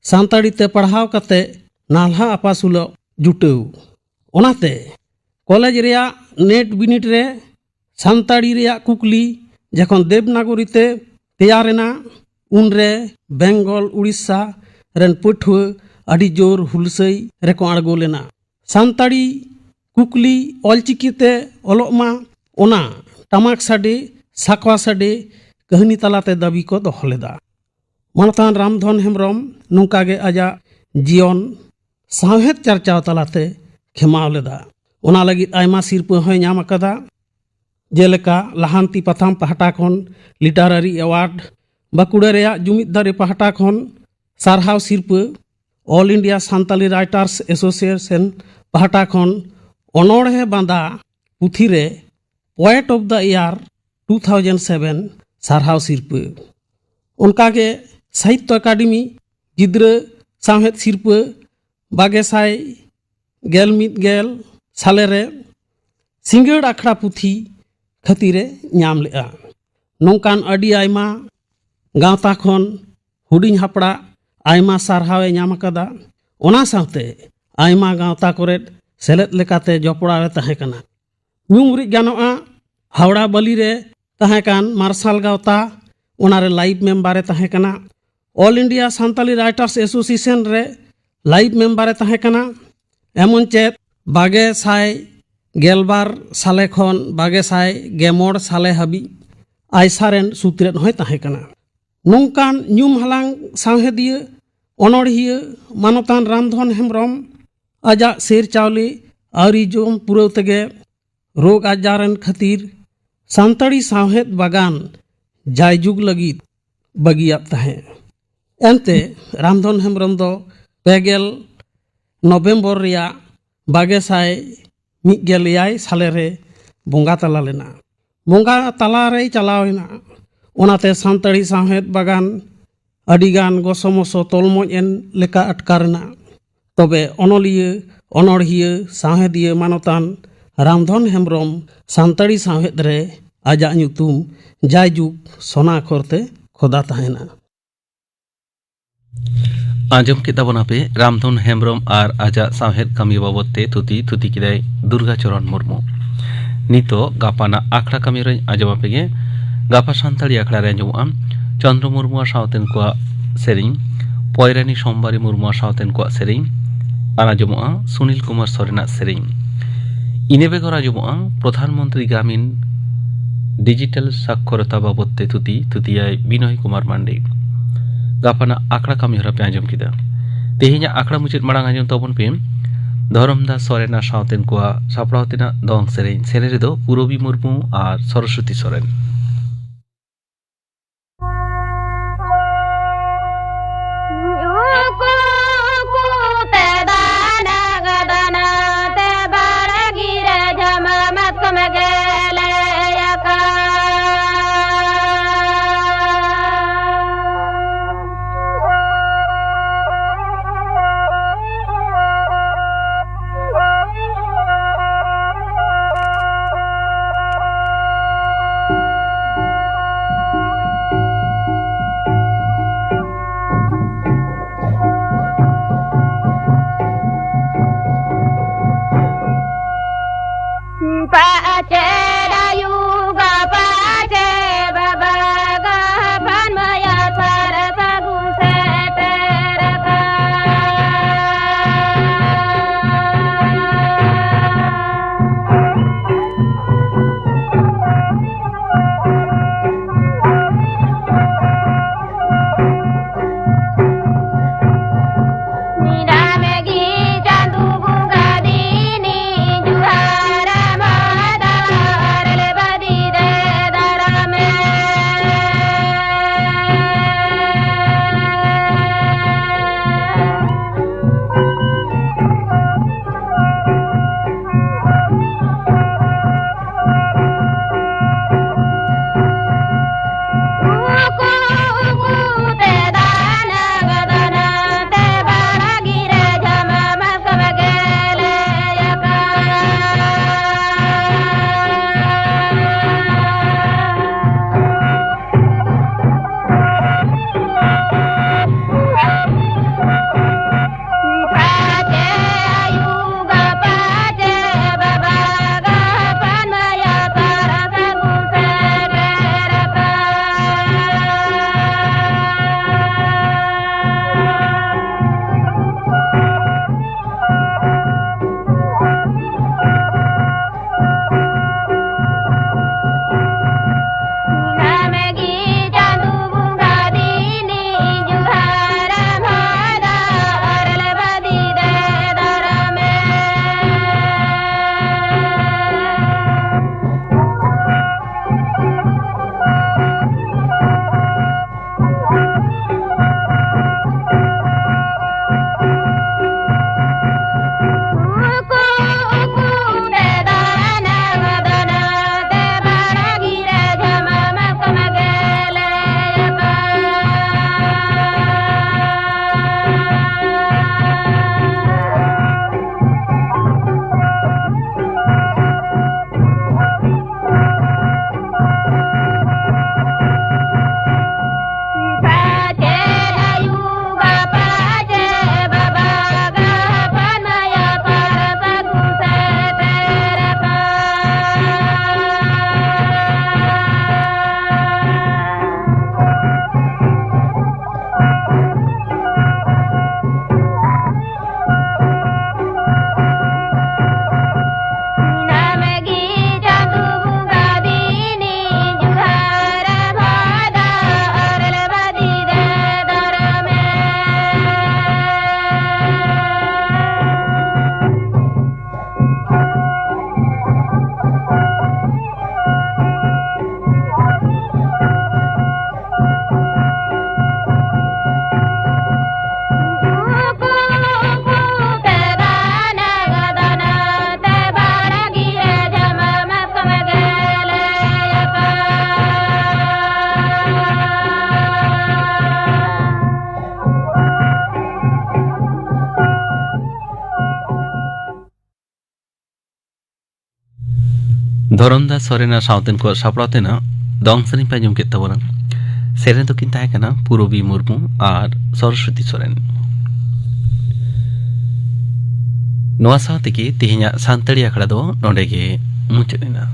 ᱥᱟᱱᱛᱟᱲᱤ ᱛᱮ ᱯᱟᱲᱦᱟᱣ ᱠᱟᱛᱮ ᱱᱟᱞᱦᱟ ᱟᱯᱟᱥᱩᱞᱚᱜ ᱡᱩᱴᱟᱹᱣ᱾ ᱚᱱᱟᱛᱮ ᱠᱚᱞᱮᱡᱽ ᱨᱮᱭᱟᱜ ᱱᱮᱴ ᱵᱤᱱᱤᱰ ᱨᱮ ᱥᱟᱱᱛᱟᱲᱤ ᱨᱮᱭᱟᱜ ᱠᱩᱠᱞᱤ ᱡᱚᱠᱷᱚᱱ ᱫᱮᱵᱽᱱᱟᱜᱚᱨᱤ ᱛᱮ ᱛᱮᱭᱟᱨ ᱮᱱᱟ, ᱩᱱᱨᱮ ᱵᱮᱝᱜᱚᱞ, ᱩᱲᱤᱥᱥᱟ ᱨᱮᱱ ᱯᱟᱹᱴᱷᱩᱣᱟᱹ ᱟᱹᱰᱤ ᱡᱳᱨ ᱦᱩᱞᱥᱟᱹᱭ ᱨᱮᱠᱚ ᱟᱬᱜᱚ ᱞᱮᱱᱟ᱾ ᱥᱟᱱᱛᱟᱲᱤ ᱠᱩᱠᱞᱤ ᱚᱞᱪᱤᱠᱤ ᱛᱮ ᱚᱞᱚᱜ ᱢᱟ, ᱚᱱᱟ ᱴᱟᱢᱟᱠ ᱥᱟᱰᱮ, ᱥᱟᱠᱣᱟ ᱥᱟᱰᱮ, ᱠᱟᱹᱦᱱᱤ ᱛᱟᱞᱟᱛᱮ ᱫᱟᱹᱵᱤ ᱠᱚ ᱫᱚᱦᱚ ᱞᱮᱫᱟ᱾ ᱢᱟᱱᱚᱛᱟᱱ ᱨᱟᱢᱫᱷᱚᱱ ᱦᱮᱢᱵᱨᱚᱢ ᱱᱚᱝᱠᱟ ᱜᱮ ᱟᱡᱟᱜ ᱡᱤᱭᱚᱱ ᱥᱟᱶᱦᱮᱫ ᱪᱟᱨᱪᱟᱣ ᱛᱟᱞᱟᱛᱮ ᱠᱷᱮᱢᱟᱣ ᱞᱮᱫᱟ᱾ ᱚᱱᱟ ᱞᱟᱹᱜᱤᱫ ᱟᱭᱢᱟ ᱥᱤᱨᱯᱟᱹ ᱦᱚᱸᱭ ᱧᱟᱢ ᱟᱠᱟᱫᱟ, ᱡᱮᱞᱮᱠᱟ ᱞᱟᱦᱟᱱᱛᱤ ᱯᱟᱛᱷᱟᱢ ᱯᱟᱦᱴᱟ ᱠᱷᱚᱱ ᱞᱤᱴᱟᱨᱟᱨᱤ ᱮᱣᱟᱨᱰ, ᱵᱟᱸᱠᱩᱲᱟ ᱨᱮᱭᱟᱜ ᱡᱩᱢᱤᱫ ᱫᱟᱨᱮ ᱯᱟᱦᱴᱟ ᱠᱷᱚᱱ ᱥᱟᱨᱦᱟᱣ ᱥᱤᱨᱯᱟᱹ, all India Santali writers association ᱯᱟᱦᱴᱟ ᱠᱷᱚᱱ ᱚᱱᱚᱬᱦᱮ ᱵᱟᱸᱫᱟ ᱯᱩᱛᱷᱤ ᱨᱮ Poet of the Year two thousand seven ᱥᱟᱨᱦᱟᱣ ᱥᱤᱨᱯᱟᱹ᱾ ᱚᱱᱠᱟᱜᱮ ᱥᱟᱦᱤᱛᱛᱚ ᱮᱠᱟᱰᱮᱢᱤ ᱜᱤᱫᱽᱨᱟᱹ ᱥᱟᱶᱦᱮᱫ ᱥᱤᱨᱯᱟᱹ ᱵᱟᱜᱮ ᱥᱟᱭ ᱜᱮᱞ ᱢᱤᱫ ᱜᱮᱞ ᱥᱟᱞᱮ ᱨᱮ ᱥᱤᱸᱜᱟᱹᱲ ᱟᱠᱷᱲᱟ ᱯᱩᱛᱷᱤ ᱠᱷᱟᱹᱛᱤᱨᱮ ᱧᱟᱢ ᱞᱮᱫᱼᱟ᱾ ᱱᱚᱝᱠᱟᱱ ᱟᱹᱰᱤ ᱟᱭᱢᱟ ᱜᱟᱶᱛᱟ ᱠᱷᱚᱱ ᱦᱩᱰᱤᱧ ᱦᱟᱯᱲᱟᱜ ᱟᱭᱢᱟ ᱥᱟᱨᱦᱟᱣ ᱮ ᱧᱟᱢ ᱟᱠᱟᱫᱟ᱾ ᱚᱱᱟ ᱥᱟᱶᱛᱮ ᱟᱭᱢᱟ ᱜᱟᱶᱛᱟ ᱠᱚᱨᱮᱫ ᱥᱮᱞᱮᱫ ᱞᱮᱠᱟᱛᱮ ᱡᱚᱯᱲᱟᱣ ᱮ ᱛᱟᱦᱮᱸ ᱠᱟᱱᱟ᱾ ᱧᱩᱢ ᱨᱤᱡ ᱜᱟᱱᱚᱜᱼᱟ, ᱦᱟᱣᱲᱟ ᱵᱟᱹᱞᱤ ᱨᱮ ᱛᱟᱦᱮᱸ ᱠᱟᱱ ᱢᱟᱨᱥᱟᱞ ᱜᱟᱶᱛᱟ, ᱚᱱᱟᱨᱮ ᱞᱟᱭᱤᱵᱷ ᱢᱮᱢᱵᱟᱨ ᱮ ᱛᱟᱦᱮᱸ ᱠᱟᱱᱟ᱾ All India Santali writers association ᱨᱮ ᱞᱟᱭᱤᱵᱷ ᱢᱮᱢᱵᱟᱨ ᱮ ᱛᱟᱦᱮᱸ ᱠᱟᱱᱟ᱾ ᱮᱢᱚᱱ ᱪᱮᱫ ᱵᱟᱜᱮ ᱥᱟᱭ ᱜᱮᱞᱵᱟᱨ ᱥᱟᱞᱮ ᱠᱷᱚᱱ ᱵᱟᱜᱮ ᱥᱟᱭ ᱜᱮᱢᱚᱬ ᱥᱟᱞᱮ ᱦᱟᱹᱵᱤᱡ ᱟᱭᱥᱟ ᱨᱮᱱ ᱥᱩᱛᱨᱮᱫ ᱦᱚᱸᱭ ᱛᱟᱦᱮᱸ ᱠᱟᱱᱟ᱾ ᱱᱚᱝᱠᱟᱱ ᱧᱩᱢ ᱦᱟᱞᱟᱝ ᱥᱟᱶᱦᱮᱫᱤᱭᱟᱹ, ᱚᱱᱚᱬᱦᱤᱭᱟᱹ ᱢᱟᱱᱚᱛᱟᱱ ᱨᱟᱢᱫᱷᱚᱱ ᱦᱮᱢᱵᱨᱚᱢ ᱟᱡᱟᱜ ᱥᱮᱨ ᱪᱟᱣᱞᱮ ᱟᱹᱣᱨᱤ ᱡᱚᱢ ᱯᱩᱨᱟᱹᱣ ᱛᱮᱜᱮ ᱨᱳᱜᱽ ᱟᱡᱟᱨ ᱨᱮᱱ ᱠᱷᱟᱹᱛᱤᱨ ᱥᱟᱱᱛᱟᱲᱤ ᱥᱟᱶᱦᱮᱫ ᱵᱟᱜᱟᱱ ᱡᱟᱭᱡᱩᱜᱽ ᱞᱟᱹᱜᱤᱫ ᱵᱟᱹᱜᱤᱭᱟᱫ ᱛᱟᱦᱮᱸᱫ᱾ ᱮᱱᱛᱮ ᱨᱟᱢᱫᱷᱚᱱ ᱦᱮᱢᱵᱨᱚᱢ ᱫᱚ ᱯᱮ ᱜᱮᱞ ᱱᱚᱵᱷᱮᱢᱵᱚᱨ ᱨᱮᱭᱟᱜ ᱵᱟᱜᱮ ᱥᱟᱭ ᱢᱤᱫ ᱜᱮᱞ ᱮᱭᱟᱭ ᱥᱟᱞᱮ ᱨᱮ ᱵᱚᱸᱜᱟ ᱛᱟᱞᱟ ᱞᱮᱱᱟ᱾ ᱵᱚᱸᱜᱟ ᱛᱟᱞᱟ ᱨᱮᱭ ᱪᱟᱞᱟᱣ ᱮᱱᱟ᱾ ᱚᱱᱟᱛᱮ ᱥᱟᱱᱛᱟᱲᱤ ᱥᱟᱶᱦᱮᱫ ᱵᱟᱜᱟᱱ ᱟᱹᱰᱤᱜᱟᱱ ᱜᱚᱥᱚᱢᱚᱥᱚ ᱛᱚᱞᱢᱚᱡ ᱮᱱ ᱞᱮᱠᱟ ᱟᱴᱠᱟᱨ ᱮᱱᱟ᱾ ᱛᱚᱵᱮ ᱚᱱᱚᱞᱤᱭᱟᱹ, ᱚᱱᱚᱬᱦᱤᱭᱟᱹ, ᱥᱟᱶᱦᱮᱫᱤᱭᱟᱹ ᱢᱟᱱᱚᱛᱟᱱ ᱨᱟᱢᱫᱷᱚᱱ ᱦᱮᱢᱵᱨᱚᱢ ᱥᱟᱱᱛᱟᱲᱤ ᱥᱟᱶᱦᱮᱫ ᱨᱮ ᱟᱡᱟᱜ ᱧᱩᱛᱩᱢ ᱡᱟᱭᱡᱩᱜᱽ ᱥᱚᱱᱟ ᱟᱠᱷᱚᱨ ᱛᱮ ᱠᱷᱚᱫᱟ ᱛᱟᱦᱮᱱᱟ᱾ ᱟᱸᱡᱚᱢ ᱠᱮᱫ ᱛᱟᱵᱚᱱᱟᱯᱮ ᱨᱟᱢᱫᱷᱚᱱ ᱦᱮᱢᱵᱨᱚᱢ ᱟᱨ ᱟᱡᱟᱜ ᱥᱟᱶᱦᱮᱫ ᱠᱟᱹᱢᱤ ᱵᱟᱵᱚᱫ ᱛᱮ ᱛᱷᱩᱛᱤ, ᱛᱷᱩᱛᱤ ᱠᱮᱫᱟᱭ ᱫᱩᱨᱜᱟ ᱪᱚᱨᱚᱱ ᱢᱩᱨᱢᱩ᱾ ᱱᱤᱛᱚᱜ ᱜᱟᱯᱟᱱᱟᱜ ᱟᱠᱷᱲᱟ ᱠᱟᱹᱢᱤ ᱨᱮᱧ ᱟᱸᱡᱚᱢ ᱟᱯᱮ ᱜᱮ᱾ ᱜᱟᱯᱟ ᱥᱟᱱᱛᱟᱲᱤ ᱟᱠᱷᱲᱟ ᱨᱮ ᱟᱸᱡᱚᱢᱚᱜᱼᱟ ᱪᱚᱱᱫᱨᱚ ᱢᱩᱨᱢᱩᱣᱟᱜ ᱥᱟᱶᱛᱮᱱ ᱠᱚᱣᱟᱜ ᱥᱮᱨᱮᱧ, ᱯᱚᱭᱨᱟᱱᱤ ᱥᱳᱢᱵᱟᱨᱤ ᱢᱩᱨᱢᱩᱣᱟᱜ ᱥᱟᱶᱛᱮᱱ ᱠᱚᱣᱟᱜ ᱥᱮᱨᱮᱧ, ᱟᱨ ᱟᱸᱡᱚᱢᱚᱜᱼᱟ ᱥᱩᱱᱤᱞ ᱠᱩᱢᱟᱨ ᱥᱚᱨᱮᱱᱟᱜ ᱥᱮᱨᱮᱧ᱾ ᱤᱱᱟᱹ ᱵᱮᱜᱚᱨ ᱟᱸᱡᱚᱢᱚᱜᱼᱟ ᱯᱨᱚᱫᱷᱟᱱ ᱢᱚᱱᱛᱨᱤ ᱜᱨᱟᱢᱤᱱ ᱰᱤᱡᱤᱴᱟᱞ ᱥᱟᱠᱷᱚᱨᱚᱛᱟ ᱵᱟᱵᱚᱫ ᱛᱮ ᱛᱷᱩᱛᱤ, ᱛᱷᱩᱛᱤᱭᱟᱭ ᱵᱤᱱᱚᱭ ᱠᱩᱢᱟᱨ ᱢᱟᱱᱰᱤ᱾ ᱜᱟᱯᱟᱱᱟᱜ ᱟᱠᱷᱲᱟ ᱠᱟᱹᱢᱤᱦᱚᱨᱟ ᱯᱮ ᱟᱸᱡᱚᱢ ᱠᱮᱫᱟ᱾ ᱛᱮᱦᱮᱧᱟᱜ ᱟᱠᱷᱲᱟ ᱢᱩᱪᱟᱹᱫ ᱢᱟᱲᱟᱝ ᱟᱸᱡᱚᱢ ᱛᱟᱵᱚᱱ ᱯᱮ ᱫᱷᱚᱨᱚᱢᱫᱟᱥ ᱥᱚᱨᱮᱱ ᱟᱨ ᱥᱟᱶᱛᱮᱱ ᱠᱚᱣᱟᱜ ᱥᱟᱯᱲᱟᱣ ᱛᱮᱱᱟᱜ ᱫᱚᱝ ᱥᱮᱨᱮᱧ᱾ ᱥᱮᱨᱮᱧ ᱨᱮᱫᱚ ᱯᱩᱨᱚᱵᱤ ᱢᱩᱨᱢᱩ ᱟᱨ ᱥᱚᱨᱚᱥᱚᱛᱤ ᱥᱚᱨᱮᱱ᱾ ᱫᱷᱚᱨᱚᱱ ᱫᱟᱥ ᱥᱚᱨᱮᱱᱟᱜ ᱥᱟᱶᱛᱮᱱ ᱠᱚ ᱥᱟᱯᱲᱟᱣ ᱛᱮᱱᱟᱜ ᱫᱚᱝ ᱥᱮᱨᱮᱧ ᱯᱮ ᱟᱸᱡᱚᱢ ᱠᱮᱫ ᱛᱟᱵᱚᱱᱟ᱾ ᱥᱮᱨᱮᱧ ᱫᱚᱠᱤᱱ ᱛᱟᱦᱮᱸ ᱠᱟᱱᱟ ᱯᱩᱨᱚᱵᱤ ᱢᱩᱨᱢᱩ ᱟᱨ ᱥᱚᱨᱚᱥᱚᱛᱤ ᱥᱚᱨᱮᱱ᱾ ᱱᱚᱣᱟ ᱥᱟᱶ ᱛᱮᱜᱮ ᱛᱮᱦᱮᱧᱟᱜ ᱥᱟᱱᱛᱟᱲᱤ ᱟᱠᱷᱲᱟ ᱫᱚ ᱱᱚᱰᱮ ᱜᱮ ᱢᱩᱪᱟᱹᱫ ᱮᱱᱟ᱾